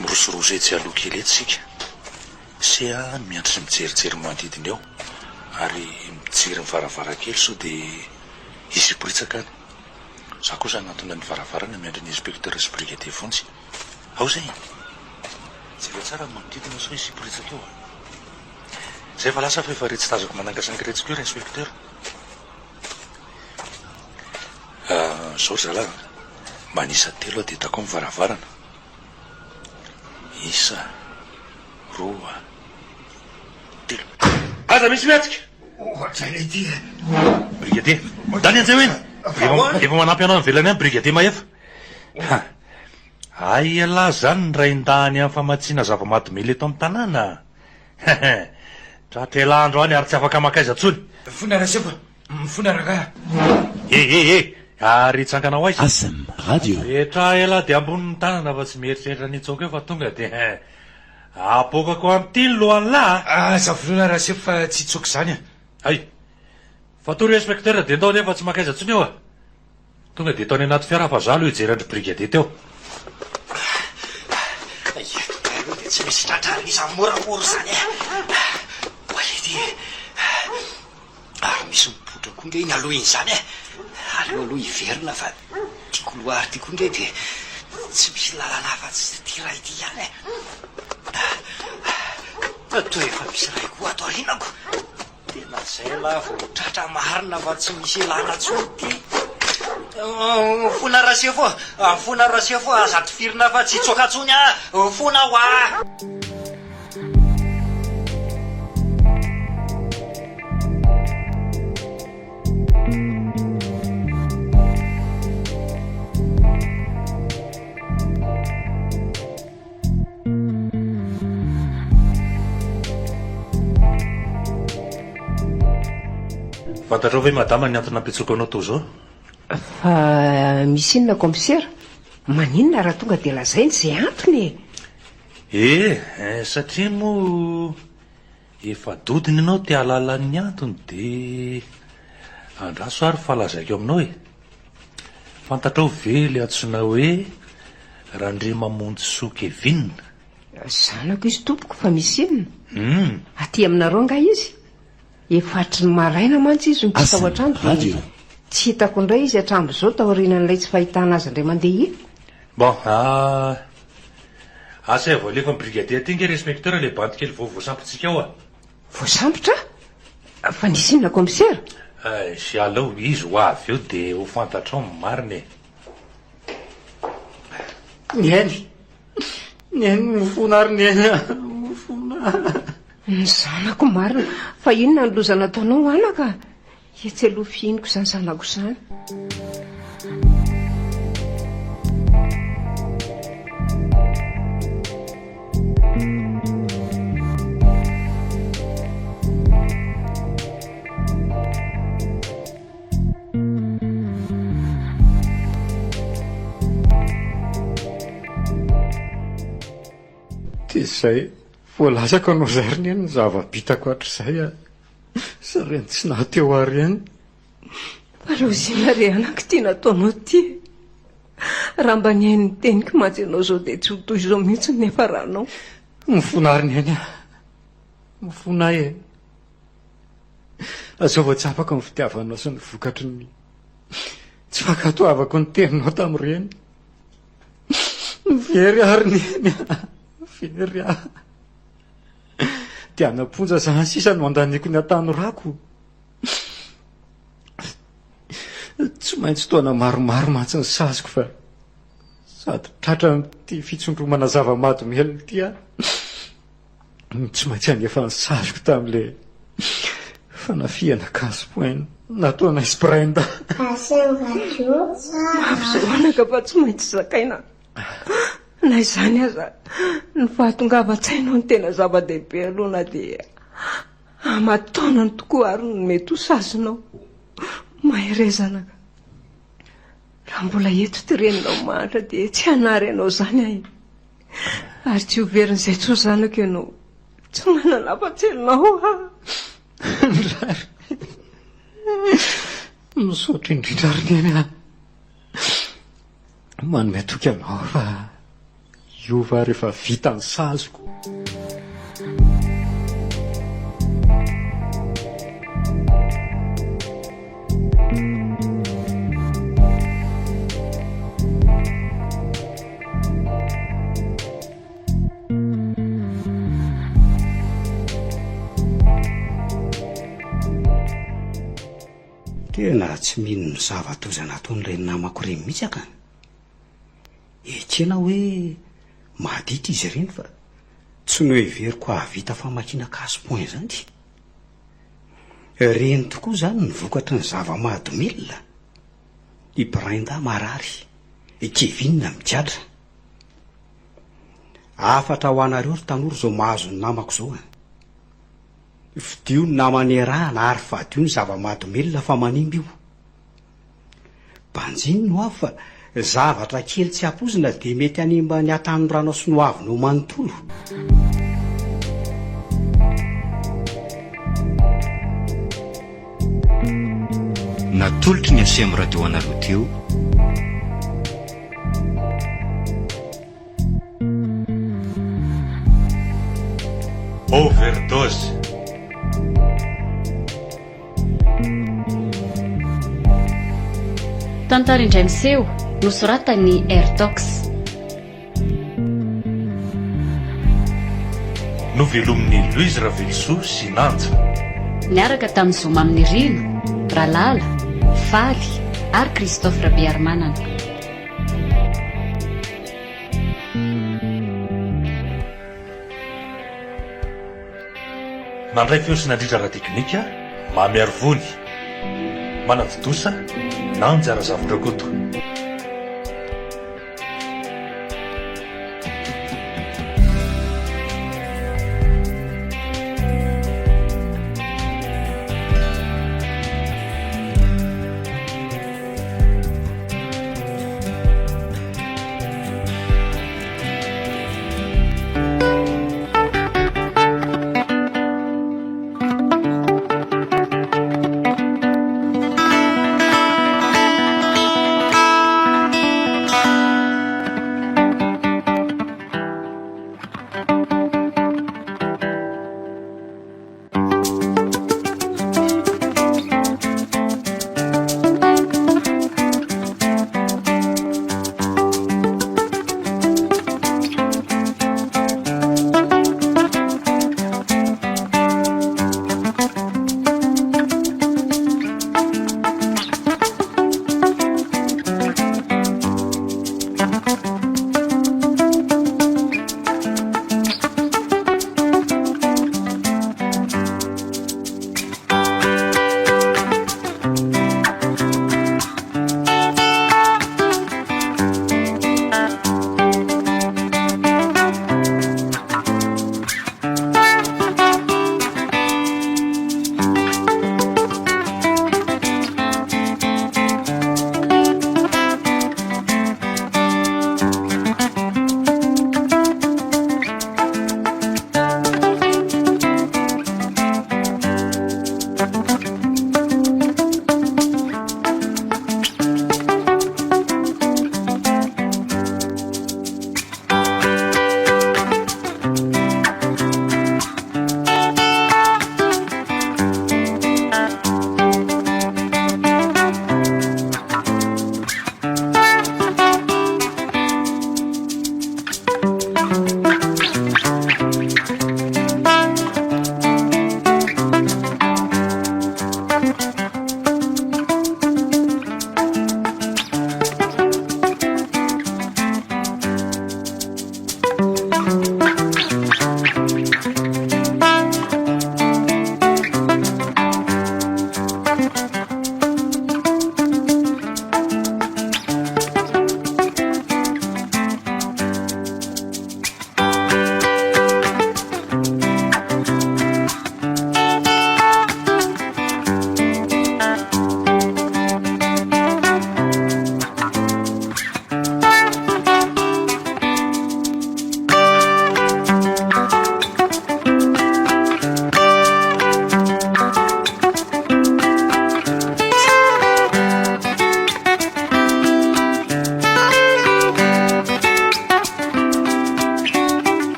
Speaker 2: mirosoroso etsy aloha kely etsy isika. Se a miandry sy mijerijery ny manodidina eo ary mijery ny varavarankely sao dia hisy hiporitsaka any. Za kosa hanantona ny varavarana miandry ny inspecteur sy brigadier Vonjy. Ao zay e! Jereo tsara ny manodidina sao hisy hiporitsaka eo a! Zay fa lasa fa efa retsy tazako manangasanga retsy koa ry inspecteur. Ah, zao ry zalahy a! Manisa telo aho dia hitako ao ny varavarana. Isa, roa, telo. Aza misy mihetsika!
Speaker 3: Ohatray ilay ity e!
Speaker 2: Brigadier, dany anjeo iny! Efa, efa manampy anao any ivelany any Brigadier Mahefa. Ha! Hay ialahy izany ny rain-dahiny amin'ny famatsiana zava-mahadomelina eto amin'ny tanàna a! Hehe! Tratra ialahy androany ary tsy afaka mankaiza intsony.
Speaker 3: Mifona Rasepo a! Mifona rangahy a!
Speaker 2: Eh eh eh! Ary hitsangana ho aiza?
Speaker 7: Asm radio.
Speaker 2: Mipetraha elah dia ambony ny tanana fa tsy mieritreritra ny hitsoaka eo fa tonga dia apoakako amin'ity ny lohan'lah a!
Speaker 3: Aza vonoina Rasefo fa tsy hitsoaka izany a!
Speaker 2: Hay! Fatory inspecteur dia ndao anie fa tsy mankaiza intsony eo a! Tonga dia tao any anaty fiara fa za aloha hijery an-dry brigadier teo.
Speaker 3: Eto indray aloha dia tsy misy tratran'iza moramora izany e! Oay ity e! Ary misy mipoitra koa nge iny aloha iny izany e! Aleo aloha hiverina fa ity couloir ity koa nge dia tsy misy lalana afa-tsy ity iray ity ihany e! Toa efa misy iray koa ato aorianako! Tena izay lahy vao ho tratra marina fa tsy misy ilana intsony ity! Mifona Rasefo a! Mifona Rasefo a! Aza tifirina fa tsy hitsoaka intsony aho! Mifona aho a!
Speaker 2: Fantatrao ve madama ny antony nampiantsoako anao toa izao?
Speaker 5: Fa misy inona kaomisera? Maninona raha tonga dia lazaina izay antony e?
Speaker 2: Eh, satria moa efa dodona ianao te hahalala ny antony dia andraso ary fa lazaiko aminao e. Fantatrao ve ilay antsoina hoe Randriamamonjisoa Kevin?
Speaker 5: Zanako izy tompoko fa misy inona? Hum. Aty aminareo angaha izy? Efa hatry ny maraina mantsy izy no tsy tao an-trano dia tsy hitako indray izy hatramin'izao taorianan'ilay tsy fahitana azy indray mandeha iny.
Speaker 2: Bon, ah, asaivo alefan'ny brigadier aty ange ry inspecteur ilay bandy kely vao voasambotsika ao a!
Speaker 5: Voasambotra? Fa nisy inona commissaire?
Speaker 2: Eish, aleo izy ho avy eo dia ho fantatrao ny marina e!
Speaker 4: Neny! Neny mifona ary Neny a! Mifona!
Speaker 5: Ny zanako marina! Fa inona ny loza nataonao anaka? Etsy aloha fihiniko izany zanako izany.
Speaker 4: Dia izay voalazako anao izay ry Neny ny zava-bitako hatrizay a! Sy ireny tsy nahateo ahy ireny.
Speaker 5: Fa Rosina re anako ity nataonao ity e! Raha mba nihaino ny teniko mantsy ianao izao dia tsy ho toy izao mihitsy ny niafaranao.
Speaker 4: Mifona ahy ry Neny a! Mifona ahy e! Izao vao tsapako ny fitiavanao sy ny vokatry ny tsy fankatoavako ny teninao tamin'ireny. Very aho ry Neny a! Very aho. Dia any am-ponja izany sisa no andaniako ny hatanorako. Tsy maintsy taona maromaro mantsy ny saziko fa sady tratran'ity fitsondromana zava-mahadomelina ity aho. Tsy maintsy hanefa ny saziko tamin'ilay fanafihana casse point nataonay sy Brenda.
Speaker 7: Aseho radio
Speaker 5: Mafy izao anaka fa tsy maintsy zakaina. Na izany aza, ny fahatongavan-tsainao no tena zava-dehibe aloha na dia aman-taonany tokoa ary no mety ho sazinao. Mahereza anaka. Raha mbola eto ity reninao mahantra dia tsy hanary anao izany aho e. Ary tsy ho verin'izay tsy ho zanako ianao. Tsy manana afa-tsy ianao aho.
Speaker 4: Rary. Misaotra indrindra ry Neny a. Manome toky anao aho fa hiova aho rehefa vita ny saziko. Tena tsy mino ny zava-doza nataon'ireny namako ireny mihitsy aho ka. Ekena hoe maditra izy ireny fa tsy noheveriko hahavita famakiana casse point izany. Ireny tokoa izany ny vokatry ny zava-mahadomelina. I Brenda marary, i Kevin migadra. Hafatra ho anareo ry tanora izao mahazo ny namako izao a. Fidio ny namana iarahana ary fadio ny zava-mahadomelina fa manimba io. Banjino ny hoavy fa zavatra kely tsy ampoizina dia mety hanimba ny hatanoranao sy ny hoavinao manontolo.
Speaker 8: Natolotry ny Aceem Radio anareo teo.
Speaker 2: Overdose.
Speaker 1: Tantara indray miseho, nosoratan'i Airtox.
Speaker 2: Novelomin'i Louise Ravelosoa sy Nanja.
Speaker 1: Niaraka tamin'i Zo Maminirina, Ralala, Faly ary Christophe Rabearimanana.
Speaker 2: Nandray feo sy nandrindra ara-teknika, Mamy Arivony. Manatontosa, Nanja Razafindrakoto.